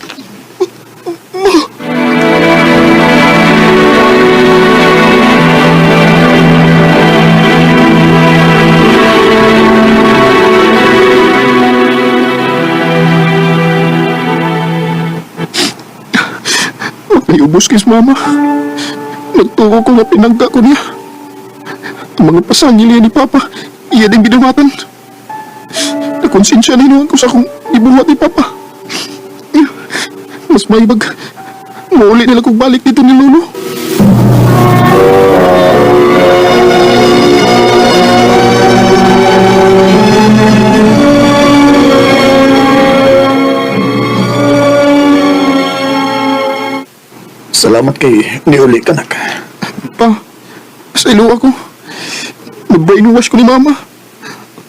May ubos kis mama. Nagtuo ko nga pinangga ko niya. Ang mga pasangil niya ni Papa, iya din binamatan. Nakonsensya na inuhan ko sa akong ibuhat ni Papa. Mas may bag, mauli nila kong balik dito ni Lolo. Salamat kay niuli ka, nak. Pa, sa ilo ako. Nag-brainwash ko ni Mama.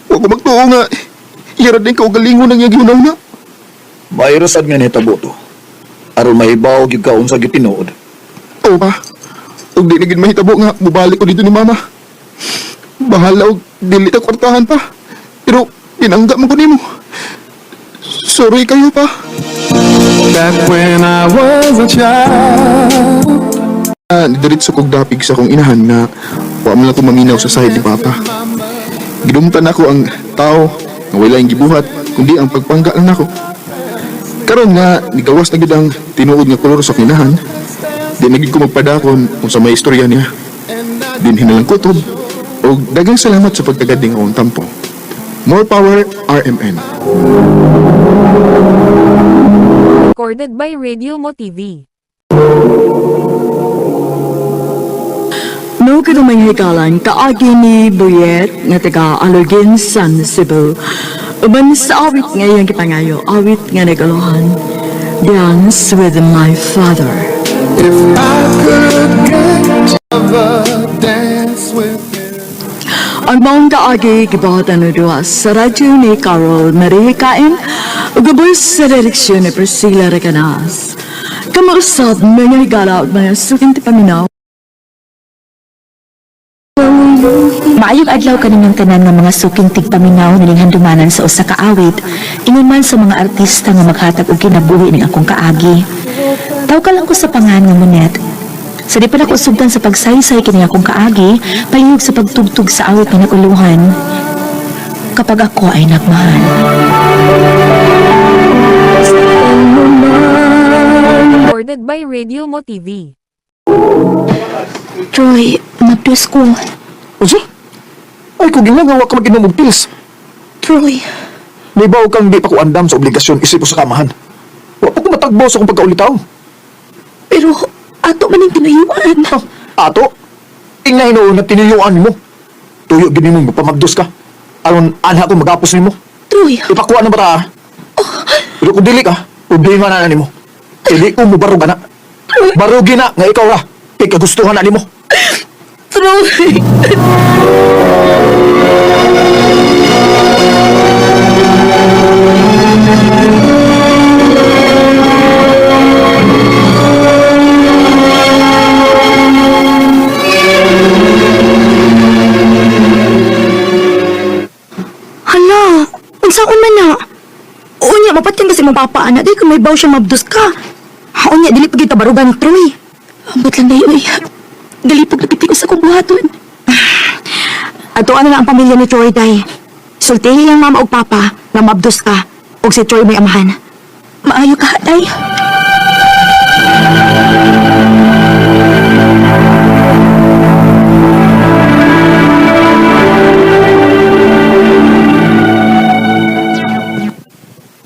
Huwag ko magtuo nga. Iyara din kaugalingon ang iyang gihunaw na. Mayro sad nga nitabo to. Aron mahibaw gyud ka unsa gyud tinuod. Oo pa. Ug di na gid mahitabo nga mubalik ko dito ni Mama. Bahala og dili ta kwartahan pa. Pero pinangga man ko nimo. Sorry kayo pa. Back when I was a child. Ah, nidiretso kog dapig sa akong inahan nga wa man lang ko maminaw sa side ni Papa. Gidumtan ako ang tao nga wala yung gibuhat kundi ang pagpangga lang nako. Karon nga nigawas na gid ang tinuod nga kolor sa akong inahan. Di na gid ko magpadakon kung sa may istorya niya. Dinhi na lang kutob. Og daghang salamat sa pagtagad ning akong tampo. More power RMN. Recorded by Radio Mo TV. No kadumay hikalan kaagi ni Boyet nga taga Alugin San Cebu. Uban sa awit nga iyang gipangayo, awit nga nagalohan. Dance with my father. If I could get a dance with you. Ang maong kaagi gibuhatan na duha sa radyo ni Carol Marie Kain ug gabos sa direksyon ni Priscilla Recanas. Kamausap mga higala ug mga suking tipaminaw. Maayong adlaw kaninyong tanan nga mga suking tigpaminaw nining handumanan sa usa ka awit, ingon man sa mga artista nga maghatag og kinabuhi ning akong kaagi. Tawka lang ko sa pangan nga Monet. Sa di pa nako sugdan sa pagsaysay kini akong kaagi, palihog sa pagtugtog sa awit nga naguluhan. Kapag ako ay nagmahal. Recorded by Radio Mo TV. Troy, mabdos ko. Unsa? Ay, kung ginagawa ka mag-inom og pills. Troy. May bawo kang di pa ko andam sa obligasyon isip ko sa kamahan. Wa pa ko matagbo sa akong pagkaulitaw. Pero ato man ang tinuyuan. Ato? Ingay noon na tinuyuan mo. Tuyo gini mo, magpamagdos ka. Aron, anha ko magapos nimo. Troy. Ipakuha na bata, ah. Pero kung dili ka, problema na na nimo. Dili ko mo barog na. Barugi na nga ikaw ra. Kay kagustuhan na nimo. Troy. Hala, unsaon man na? Unya, mapatyan kasi mong papa, ana. Di kung may baw siya mabdos ka. Ha, unya, dili pa kita barugan, Troy. Ambot lang dayo eh. Galipog na piti ko sa akong buhaton. Ato ano na ang pamilya ni Troy, day. Sultihi ang mama og papa nga mabdos ka og si Troy may amahan. Maayo ka, day.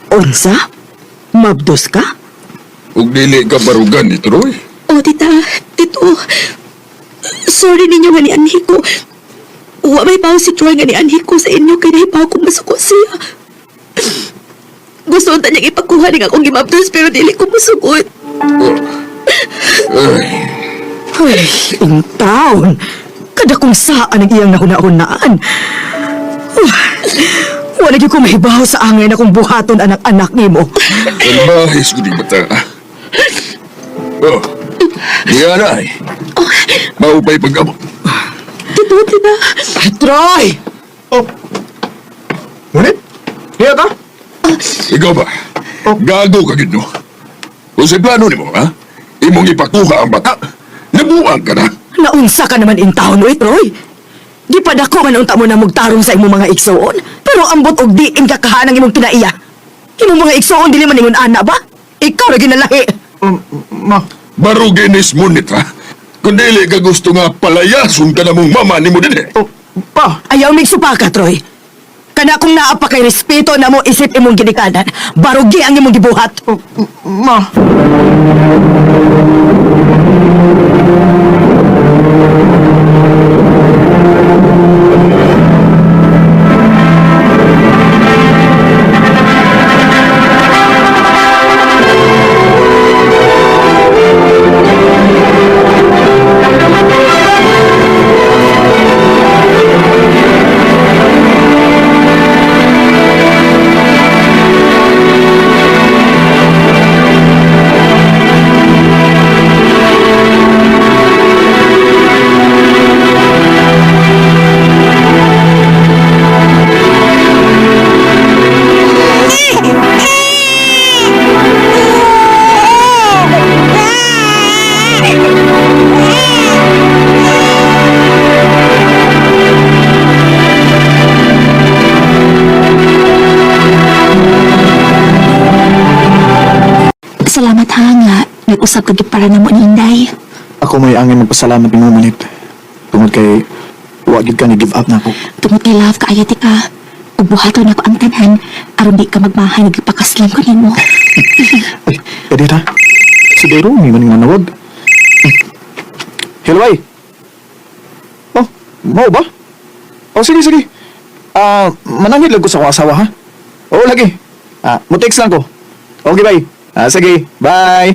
Unsa? Mabdos ka? Ug dili ka barugan ni Troy. Oh, tita, tito. Sorry ninyo nga ni anhi ko. Wa may bawo si Troy nga ni anhi ko sa inyo kay nahibaw kong masuko siya. Gusto unta niyang ipakuha ning akong gimabdos pero dili ko musukot. Ay, Ay, in town. Kada kung saan ang iyang nahuna-hunaan. Wala gyud ko mahibaw sa angay na kung buhaton anak-anak nimo. Salbahis ko di bata. Oh, diya na ay. Maupay pag-abot. Tito, tita. Troy! Oh. Ngunit? Niya ka? Ikaw ba? Gago ka gid no? Kung sa plano nimo, ha? Imong ipakuha ang bata. Nabuang ka na. Naunsa ka naman in town, oy, Troy. Di pa dako man unta mo na mugtarong sa imong mga igsoon. Pero ambot og diin ka kahanang imong kinaiya. Imong mga igsoon dili man ingon ana ba? Ikaw ra ginalahi. Ma. Baruginis mo nit, ha? Kung dili ka gusto nga palayason ka na mong mama nimo din eh. Oh, pa. Ayaw migsupa ka, Troy. Kana kung naa pa kay respeto na mo isip imong ginikanan, barugi ang imong gibuhat. Oh, ma. Salamat ha nga. Nag-usap ka gyud para namo ni Inday. Ako may angin magpasalamat nimo manit. Tungod kay wa gid ka ni give up na ako. Tungod kay love kaayati ka. Ug buhaton ako ang tanan aron di ka magmahay nagpakaslam ko nimo. Ay, pwede ta. Si Dero, may maning manawag. Hello, ay. Oh, mau ba? Oh, sige, sige. Ah, manangit lang ko sa akong asawa, ha? Oo, lagi. Ah, mo text lang ko. Okay, bye. Ah, sige, bye.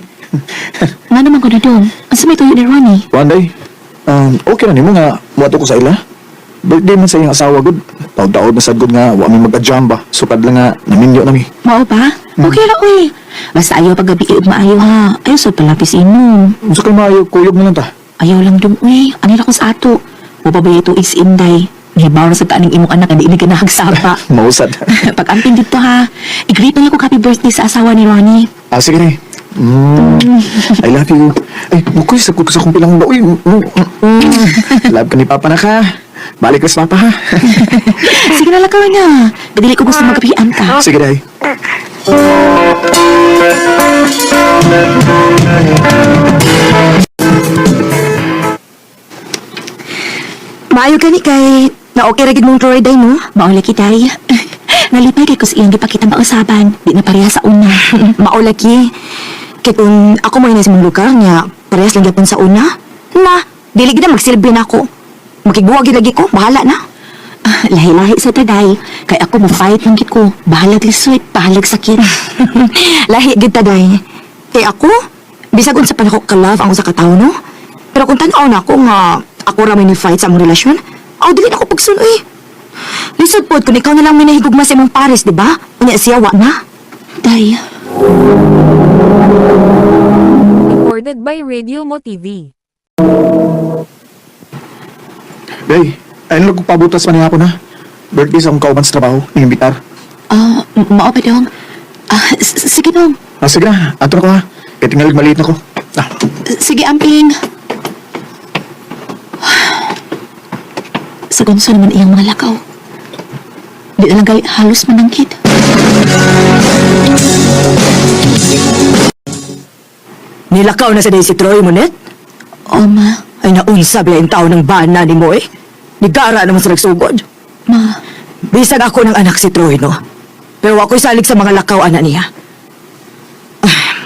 Nga naman ko na dong. Unsa may tuyo ni Ronnie? One day, okay na nimo nga muadto ko sa ila. Birthday man sa iyang asawa gud. Taod-taod na sad gud nga wa mi mag-jam ba. Sukad lang nga naminyo nami. Mao ba? Okay ra oy. Basta ayaw paggabi ug maayo ha. Ayaw sa palapis inom. Unsa kay maayo kuyog na lang ta. Ayaw lang dong uy. Ani ra ko sa ato. Wa pa ba tuig si Inday? Nahibaw na sa taaning imong anak nga di ini ganahagsapa. Mausad. Pag-amping dito ha. I-greet na lang ko happy birthday sa asawa ni Ronnie. Ah, sige ni. I love you. Ay, mukoy, sagot ko sa akong pilang ba. Uy, Love ka ni Papa na ka. Balik ka sa Papa, ha? Sige na lang ka na. Kadili ko gusto magkapian ka. Sige, day. Maayo gani kay Na okay ra gid mong Troy day no? Mao lagi day. Nalipay kay kus iyang gipakita mausaban, di na pareha sa una. Mao lagi. Kay kung ako mo sa mong lugar niya, parehas lang gyapon sa una. Na, dili gid na magsilbi na ako. Makigbuwag gid lagi ko, bahala na. Ah, lahi-lahi sa taday. Kay ako mo fight lang gid ko. Bahalag lisod, bahalag sakit. Lahi gid taday. Kay ako, bisag unsa pa nako ka-love ang usa ka tawo no. Pero kung tan-aw na ako nga ako ra may ni fight sa among relasyon, aw dili na ako pagsunoy. Lisod pod kung ikaw na lang may nahigugma sa imong pares, di ba? Unya siya wa na. Day, Recorded by Radio Mo TV. Day, ayun lang kong pabutas man hapon ha. Birthday sa akong kauban sa trabaho, ning imbitar. ah, mao pa dong. Ah, sige dong. Ah, sige na, ato na ko ha. Kaya tingalig maliit na ko. Ah, Sige, amping. Sa gunso naman iyang mga lakaw. Di na lang kay halos manangkit. Nilakaw na sa day si Troy Monet. O, ma. Ay naunsa ba yung tao ng bana ni mo eh. Nigara naman sa nagsugod. Ma, Bisag ako ng anak si Troy, no? Pero ako'y salig sa mga lakaw, anak niya. Ah,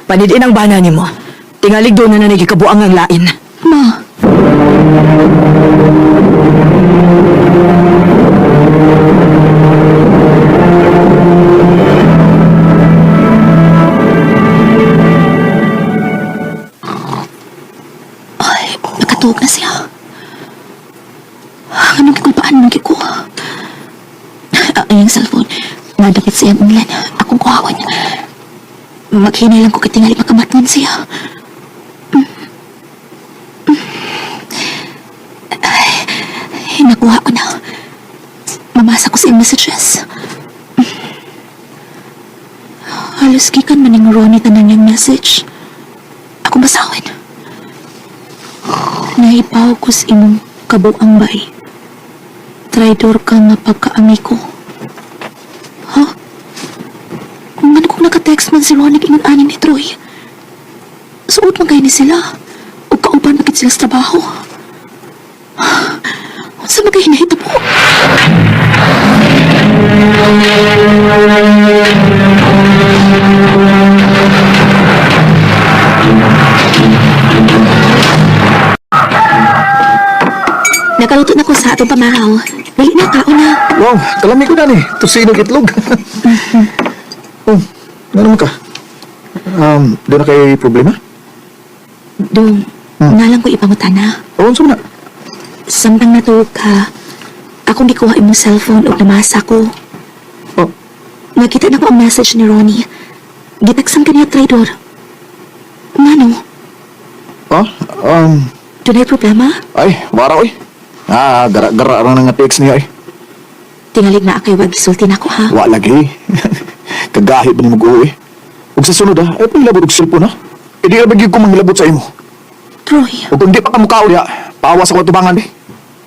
panidin ang bana ni mo. Tingalig doon na nagikabuang ang lain. ma. Ay, nakatuog na siya. Anong kikulpaan man ko? Ah, ang iyang cellphone. Nadakit siyang unlan. Akong kuhawan. Maghinay lang ko katingali makamatngan siya. Ay, nakuha ko na. Mamasa ko sa iyang messages. Halos gikan man ning Ronnie tanan niyang message. Ako basawin. Naipaw ko sa imong kabuang bay. Traidor ka nga pagkaami ko. Ha? Kung ano kung naka-text man si Ronnie ingon ani ni Troy. Suot man kayo ni sila. O kauban bakit sila sa trabaho. Unsa man kayo nahitabo? Nakaluto na ko sa atong pamahaw. Dali na, kaon na. Wow, kalami ko na ni. Tusino itlog. Oh, ano naman ka? Doon na kay problema? Dong, nalang ko ipangutana. Oo, unsa man na? Samtang natuog ka, akong gikuha imong cellphone ug namasa ko. Oh. Nakita na ko ang message ni Ronnie. Gitaksan ka niya traidor. Ngano? Ah, Dunay problema? ay, wara oy. Ah, gara-gara ra na nga text niya eh. Tingalig na akay wag gisulti nako ha. Wa lagi. Kagahi ba ni mag-uwi? Ug sa sunod ah, ay pangilabot og cellphone ah. E di ra ba gyud ko manghilabot sa imo. Troy, Ug kung di pa ka mukhaon diha, paawas ako tubangan di.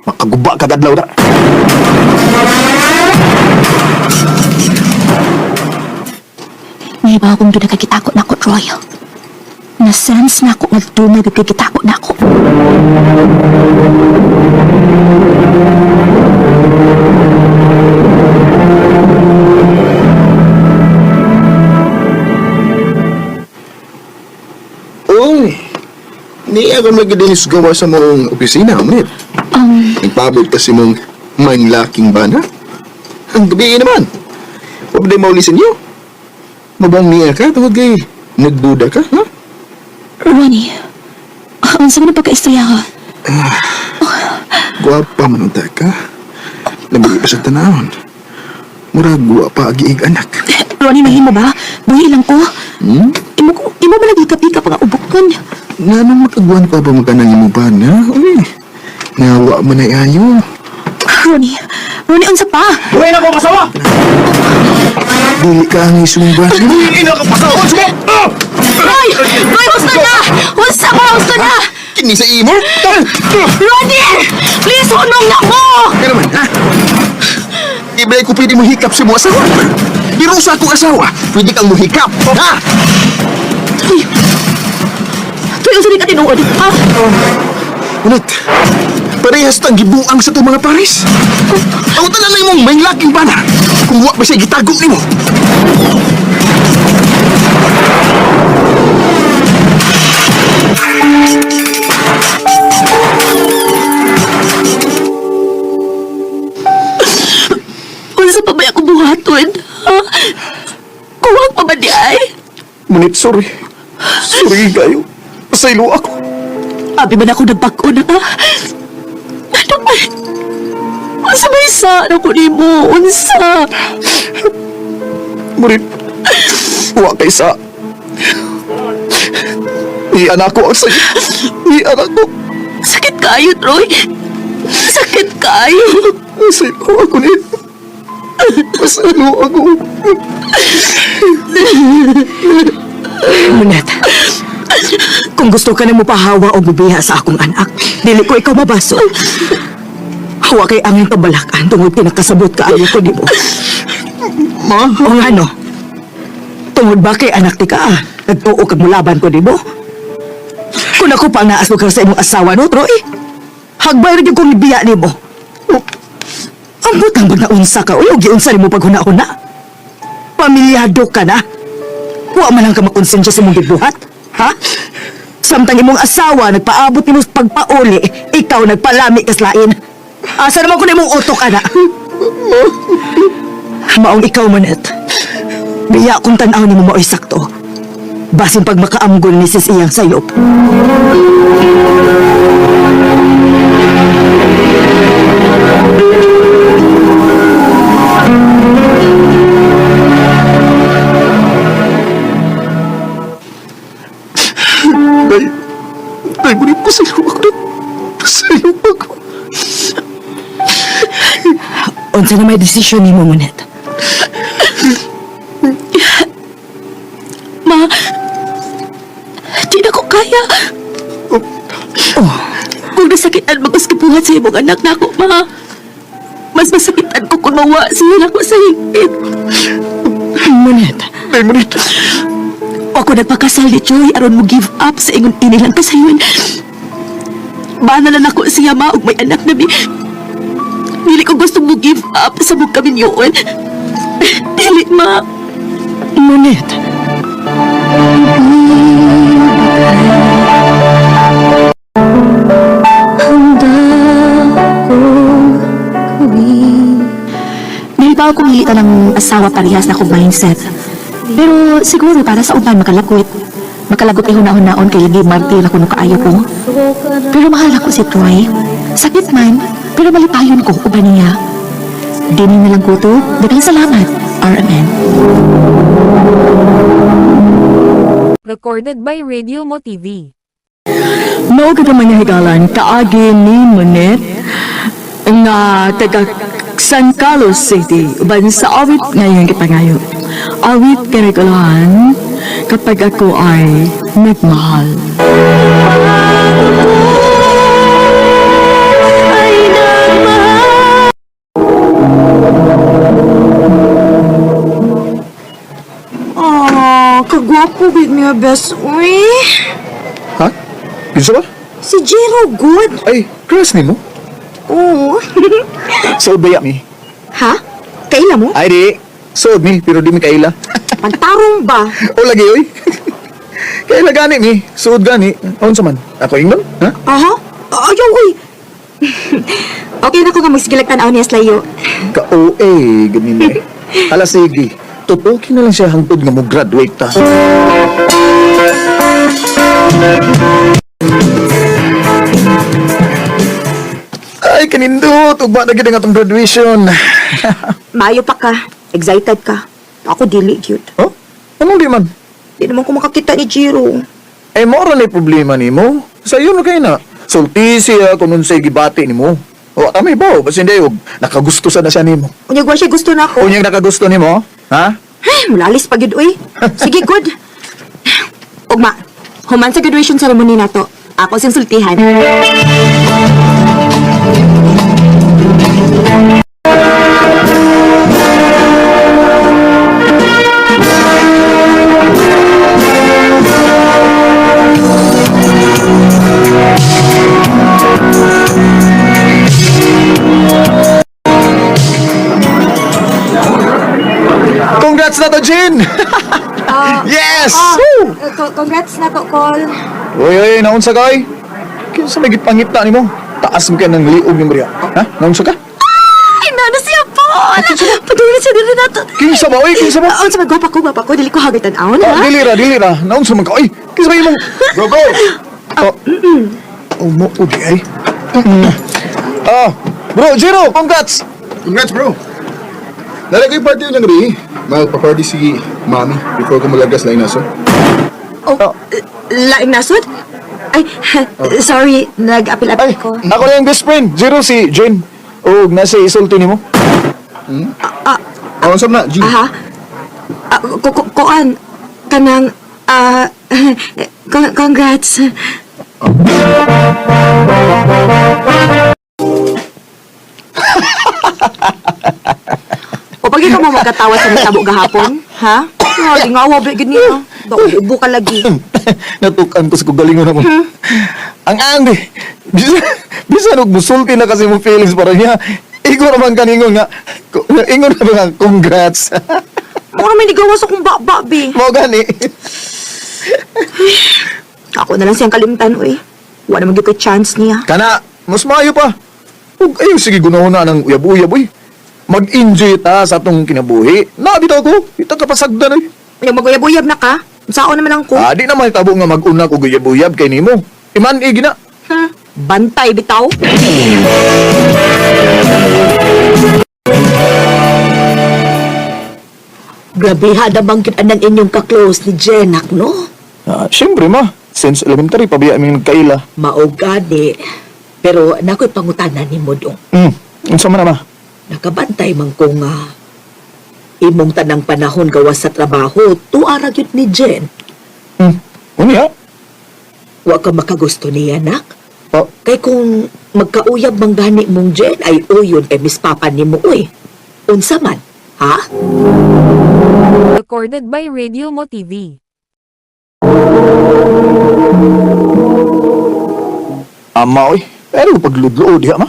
Makaguba kag adlaw da. nahibaw kong doon nakakitako na ako, Troy. Na-sense na ako nga doon nagkikitako na ako. Uy! Niya ka magidinis gawa sa mong opisina, Munit. Nagpabot kasi mong manlaking bana. Ang gabi naman. Huwag na maulisin niyo. Mabang niya ka, tungod kay nagduda ka, ha? Ronnie, ang sa mga pagka-istorya ka? Gwapa man ang ka. Labi pa sa tanawon. Murag gwapa agiig anak. Ronnie, mahimo ba? Buhi lang ko. Hmm? Imo ko, imo ba nagikapika pa nga ubokon? Nga nung makagwan pa ba magkanang imo ba na? Uy, nawa man ay ayo. Ronnie, Ronnie, unsa pa? Uy, na ko kasawa! Dili ka ang isumba. Uy, na ko kasawa! Sumo! Ah! Roy! Roy, husto na! Husto ba? Husto na! Kini sa imo? Ronnie! Please, hunong na mo! Kaya naman, ha? Ibrahim ko pwede mo hikap sa mo asawa. Pero sa akong asawa, pwede kang muhikap, ha? Troy! Troy, unsa di ka tinuod? Ha? Unit, pareha Parehas tang gibuang sa itong mga paris. Ang tanan na imong may laking bana. Kung wa ba siya gitago nimo. Unsa pa ba ako buhaton? Ha? Kuwang pa ba di ay? Ngunit sorry. Sorry kayo. Pasaylo ako. Abi man ako nagbag-o na ha? Ano ba? Unsa may sa ano ko nimo? Unsa? Ngunit, wa kay sa. Iyan ako ang sayo. Iyan ako. Sakit kayo, Troy. Sakit kayo. Pasaylo ako nito. Pasaylo ako. Monet, kung gusto ka na mo pahawa o bubiha sa akong anak, dili ko ikaw mabaso. Hawa kay angin kabalakan tungod pinakasabot ka ayo ko nimo. Ma? O nga no, tungod ba kay anak ti ka ah, nagtuo kag mulaban ko nimo? Kung ako pa ang naasog ka sa imong asawa no, Troy, hagbay ra gyud kong ibiya nimo. Ang butang bag naunsa ka, uy, giunsa nimo paghuna-huna. Pamilyado ka na. Wa man lang ka makonsensya sa imong gibuhat, ha? Samtang imong asawa nagpaabot nimo sa pagpauli, ikaw nagpalami kas lain. Asa naman ko na imong utok ana? Maong ikaw manet. Biya kung tan-aw nimo maoy sakto. Basin pag makaamgol ni sis iyang sayop. Day, day, ngunit pasaylo ako. Pasaylo ako. Unsa na may desisyon nimo Monet? Ma, di na ko kaya. Oh, Kung nasakitan magaskipuhan sa imong anak na ako, ma. Mas masakitan ko kung mawa siya na ako sa higpit. Monet. Day, ngunit. Ako nagpakasal ni Joy aron mo give up sa ingon inilang kasayon. Bana lang ako siya ma ug may anak na mi. Dili ko gusto mo give up sa mong kaminyoon. Dili ma. Monet. Dili pa ako kumilita ng asawa parehas na akong mindset. Pero siguro para sa uban makalagot. Makalagot ay hunahon-naon kay lagi martir ako nung kaayo ko. Pero mahal ako si Troy. Sakit man, pero malipayon ko uban niya. Dini na lang ko to. Daghang salamat, RMN. Recorded by Radio Mo TV. Mao gid ang mga higalan kaagi ni Monet nga taga San Carlos City uban sa awit ngayon gipangayo. Awit kanigulahan kapag ako ay nagmahal. Oh, kagwapo gid niya best uy. Ha? Kinsa ba? Si Jero good. Ay, crush nimo? Oo. Suod ba mi? Ha? Kaila mo? Ay, di. Suod mi, pero di mi kaila. Pantarong ba? O lagi, oy. Kaila gani mi. Suod gani. Aon sa man? Ako ingnon? Ha? Aha. Ayaw, uy. Okay na ko nga magsigilag tanaw niya slayo. Ka-OA, ganun eh. Hala, sige. Tutukin na lang siya hangtod nga mo graduate ta. Ay, kanindot. Ugma na gid ang atong graduation. Maayo pa ka. Excited ka. Ako dili cute. Oh? Anong di man? Di naman ko makakita ni Jiro. Eh, mora na problema nimo. Sa iyo na kayo na. Sulti siya kung unsay gibati nimo. O, tama ba? Basta hindi, og nakagusto sa na siya nimo. Unya gwa siya gusto na ako. Unyang nakagusto nimo, ha? Ay, mulalis pa gyud uy. Sige, good. Ugma, human sa graduation ceremony nato. Ako siyang sultihan. Jin! Yes! Woo! Congrats na to, Col. Uy, uy, naunsa ka, oy? Kinsa may gipangita nimo? Taas mo kaya ng liog ni Maria. Ha? Naunsa ka? Ay, nana siya, Paul! Pagdawin siya dili na to. Kinsa ba, oy? Kinsa ba? Unsa man, gwapa ko, gwapa ko. Dili ko hagay tan-awon, Oh, ha? dili ra, dili ra. Naunsa man ka, oy? Kinsa ba imong... Bro, bro! Oh, oh mo, udi, ay. Ah, bro, Jiro, congrats! Congrats, bro. Nalagay ko yung party yun ng Ri. Magpa-party si Mami before ko malagas na inaso. Oh, laing nasod? Ay, sorry, nag-apil-apil Ay, ko. ako na yung best friend. Jiro, si Jane. O, nasa isulti nimo. Ah, Oh, sab na, G. aha. Ah, kuan, kanang, ah, congrats. O pag ikaw mo magkatawa sa mitabo gahapon, ha? Oh, di nga awa, gid niya. Baka ubo ka lagi. Natukan ko sa kagalingon ako. Ang andi. Bisa, bisan og musulti na kasi mo feelings para niya. Ingon naman kaningon nga. Ingon naman nga, congrats. Mura may nigawas akong baba, be. Mo gani. Ako na lang siyang kalimtan, uy. Wala naman gyud ko'y chance niya. Kana, mas maayo pa. Ug ayo sige gunahon na ng uyab-uyab uy. Mag-enjoy ta sa atong kinabuhi. Na bitaw ko, ita ka pasagdan uy. Yung maguyab-uyab na ka, sao naman lang ko. Ah, di na mahitabo nga mag-una og uyab-uyab kay nimo. Iman igi na. Bantay, bitaw. Grabe ha, damang anang inyong ka-close ni Jenak, no? Ah, syempre ma, since elementary pabiya mi nagkaila. Mao gani. Pero nako'y pangutana ni mo dong. Unsa man na ma? Nakabantay man ko nga imong tanang panahon gawas sa trabaho, tuara gyud ni Jen. Unya? Wa ka makagusto niya, nak. Oh. Kay kung magkauyab man gani mong Jen, ay uyon kay Miss Papa nimo, uy. Unsa man, ha? Recorded by Radio Mo TV. Ama oy. Pero pagludlo diha ma.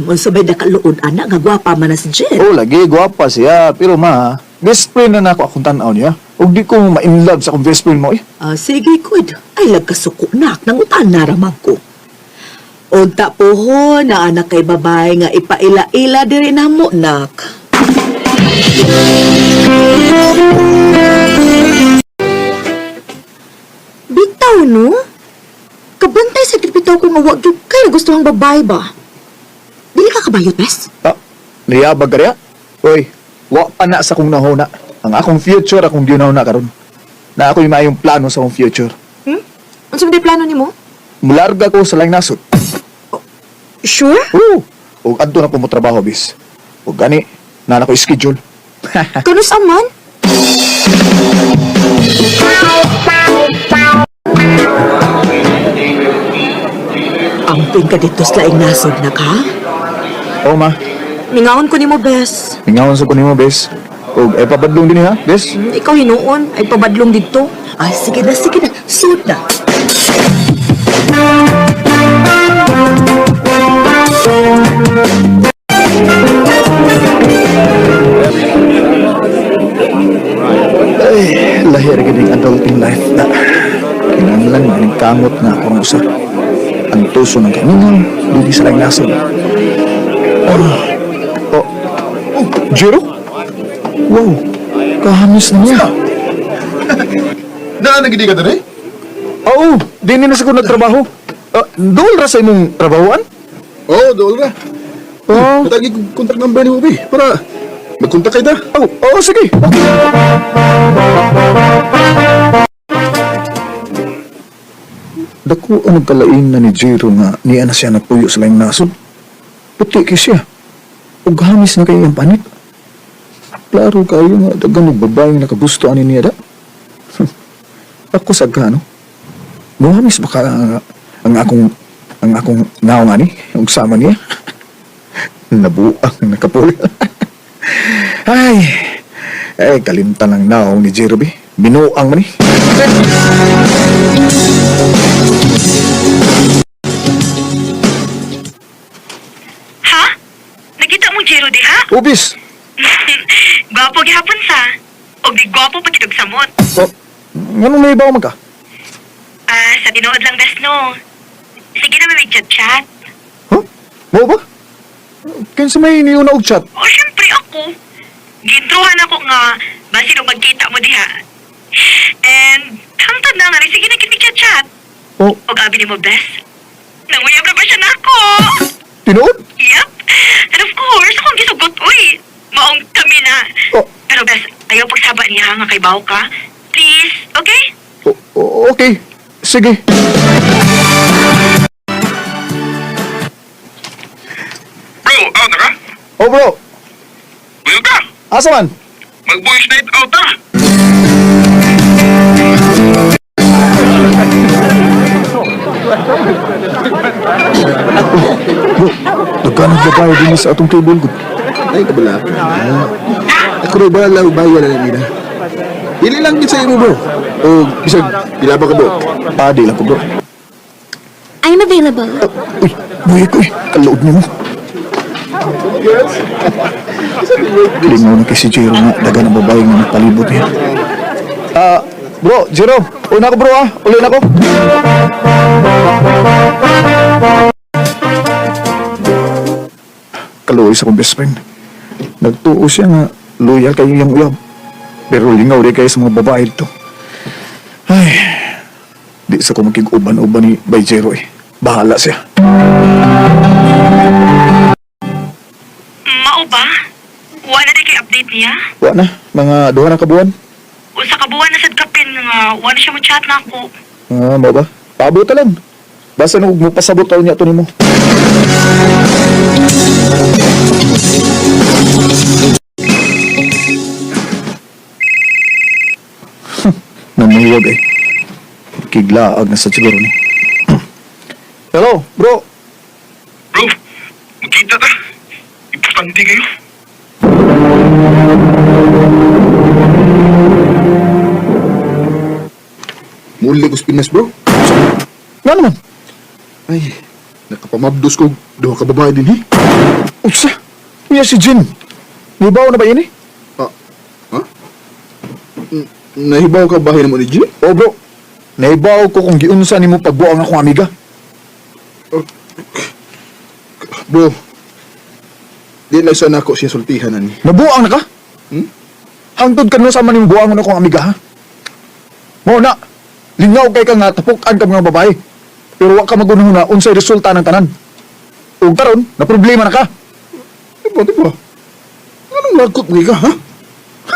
Unsa may nakaluod anak nga gwapa man na si Jen. Oh, lagi gwapa siya, pero ma, best friend na nako akong tan-aw niya. Ug di ko ma-in love sa akong best friend mo eh. Ah, sige, good. Ay, lagkasuko nak, nangutan na ramang ko. Unta po ho, na anak kay babae nga ipaila-ila diri na mo, nak. Bitaw, no? Kabantay sa bitaw ko nga wag gyud kay gusto ang babae ba? Dili ka kabayot, bes? Ah, niyabag ka riya? Oy, wa pa na sa akong nahuna. Ang akong future akong ginahuna karon. Na ako'y maayong plano sa akong future. Unsa man plano nimo? Mularga ko sa laing nasod. Sure? Oo. Ug adto na ko mo trabaho bis. Ug gani, na na ko schedule. Kanus aman? Amping ka dito sa laing nasod, nak, ha? Oo ma, Mingahon ko nimo, bes. mingahon sa ko nimo bes. Ug ay pabadlong din ha, bes. Ikaw hinuon, ay pabadlong didto. Ay, sige na, sige na. Sud na. Ay, lahir gid ang adulting life na. Kinahanglan maning kamot na ako ng usa. Ang tuso ng kamingon, dili sa laing nasod. Oh, oh, oh, Jiro? Wow, kahamis na niya. Naa nagidi ka dere? Oo, di na sa ko nagtrabaho. Ah, dool ra sa imong trabahoan? Oo, dool ra. Oo. Natagi kong contact number ni Ubi para magkontak kay ta. Oh, oo, sige. Okay. Dako ang nagkalain na ni Jiro nga niya na siya nagpuyo sa laing nasod. Puti kay siya. Ug hamis na kay iyang panit. Klaro kayo nga dagan og babaeng nakagusto ani niya da. Ako sa gano. Muhamis baka ang akong naong ani ug sama niya. Nabuang nakapul. Ay, ay kalimtan ang naong ni Jerobe. Binuang man eh. Ha? Nakita mo Jero diha? Ubis! Gwapo gihapon sa. Og di gwapo pa kitog samot. Oh, nganong nahibaw man ka? Ah, sa tinuod lang bes no. Sige na may chat-chat. Huh? Mao ba? Kinsa may niuna og chat? O syempre ako. Gintruhan ako nga basi no magkita mo diha. And hangtod na nga sige na kit chat-chat. Oh, Og abi nimo bes. Nanguyab na ba siya nako? tinuod? Yep. And of course, akong gisugot, uy. Maong kami na. Oh. Pero bes, ayaw pagsaba niya nga kay Bao ka. Please, okay? Okay. Sige. Bro, out na ka? Oh bro, Buyo ka! asa man? Mag-boys night out ah! Bro, nagkanang babae din sa atong table gud. Ay, kabala ka na. Ako rin ba, law ba, wala na nila. Dili lang gid sa imo, bro. O, bisag, pila ba ka, bro? Padi lang ko bro. I'm available. Uy, buhay ko eh. Kalood niyo mo. Lingaw na kay si Jero nga. Daga ng babae nga nagpalibot niya. Ah, bro, Jero. Una ko bro ah. Uli na ko. Kaluoy sa akong best friend. Nagtuo siya nga loyal kayo iyang uyab. Pero lingaw rin kayo sa mga babae dito. Ay, di sa ko makig-uban-uban ni Bay Jero eh. Bahala siya. Mao ba? Wala na kay update niya? Wa na, mga duha na kabuan. Usa ka buwan na sad kapin nga wala siya mo chat na ako. Ah, mao ba? Paabot ta lang. Basta nung mo pasabot taon niya to nimo. Namuwag eh. Kiglaag na sa siguro ni. Hello, bro. Bro, magkita ta. Importante kayo. Muli ko sa Pinas, bro. Nga naman. Ay, nakapamabdos ko. Duha ka babae din, eh. Unsa? Unya si Jin. Nibaw na ba ini? Ah, ha? Nahibaw ka bahay na mo ni Jimmy? Oh, bro. Naibaw ko kung giunsa nimo pagbuang akong amiga. Bro, di lang sana ako siya sultihan ani. Nabuang na ka? Hmm? Hangtod ka no sa maning buang na akong amiga, ha? Mao na, lingaw kay ka nga tapukan ka mga babae. Pero wa ka magunahuna unsay resulta ng tanan. Ug karon, na problema na ka. Diba, diba? Anong lagot mo ka, ha?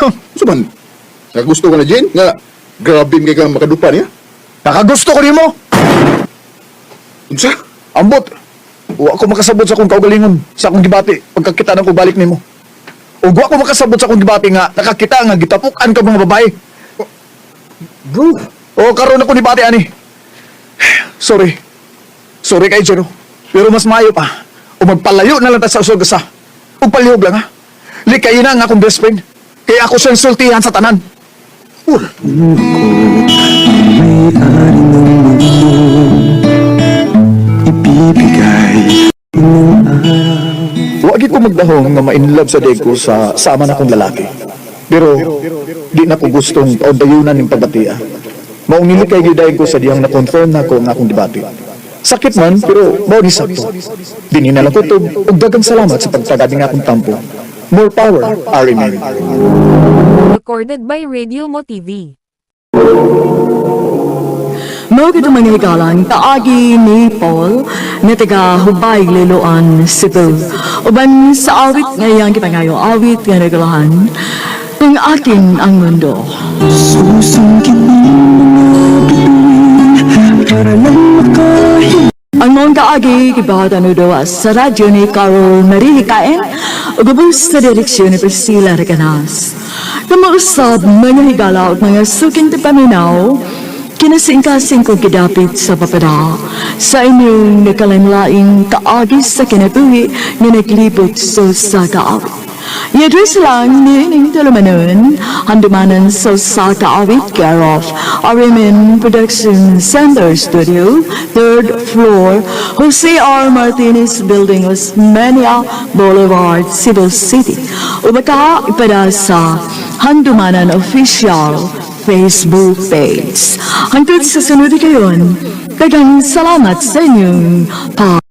Ha? Sa man? Nakagusto ka na, Jane? Nga, grabe kay ka makadupa niya? Nakagusto ko nimo. Unsa? Ambot. Wa ko makasabot sa akong kaugalingon sa akong gibati pagkakita na ko balik nimo. Ug wa ko makasabot sa akong gibati nga nakakita nga gitapukan ka mga babae. Bro, O karon ako ni bati ani. Sorry. Sorry kay Jero. Pero mas maayo pa. O magpalayo na lang ta sa usog sa. Ug palihog lang ha. Likay na ang akong best friend. Kaya ako siyang sultihan sa tanan. Wa gid ko magdahong nga ma-inlove sa deg ko sa sama na kong lalaki. Pero di na ko gustong paundayunan ning pagbatia. Maong nilikay gyud ko sa diyang na-confirm na ko ang akong debate. Sakit man, pero mao ni sakto. Dinhi na lang kutob ug daghang salamat sa pagtagad ning akong tampo. More power, RMN. Recorded by Radio Mo TV. Mao gid ang mga higalan kaagi ni Paul nga taga Hubay Liloan, Cebu. Uban sa awit nga iyang gipangayo awit nga nagulahan kung akin ang mundo. Ang mong kaagi gibahatan sa radyo ni Carol Marie Hikain ug ubos sa direksyon ni Priscilla Recanas. Kamausab mga higala ug mga suking tipaminaw, kinasingkasing kong gidapit sa papada sa inyong nakalain-laing kaagi sa kinabuhi nga naglibot sa usa ka awit. I-address lang niining tulumanon, handumanan sa usa ka awit, care of RMN Production Center Studio, third floor, Jose R. Martinez Building, Osmeña Boulevard, Cebu City. O baka ipadala sa Handumanan Official Facebook page. Hangtod sa sunod kayon, daghang salamat sa inyong pa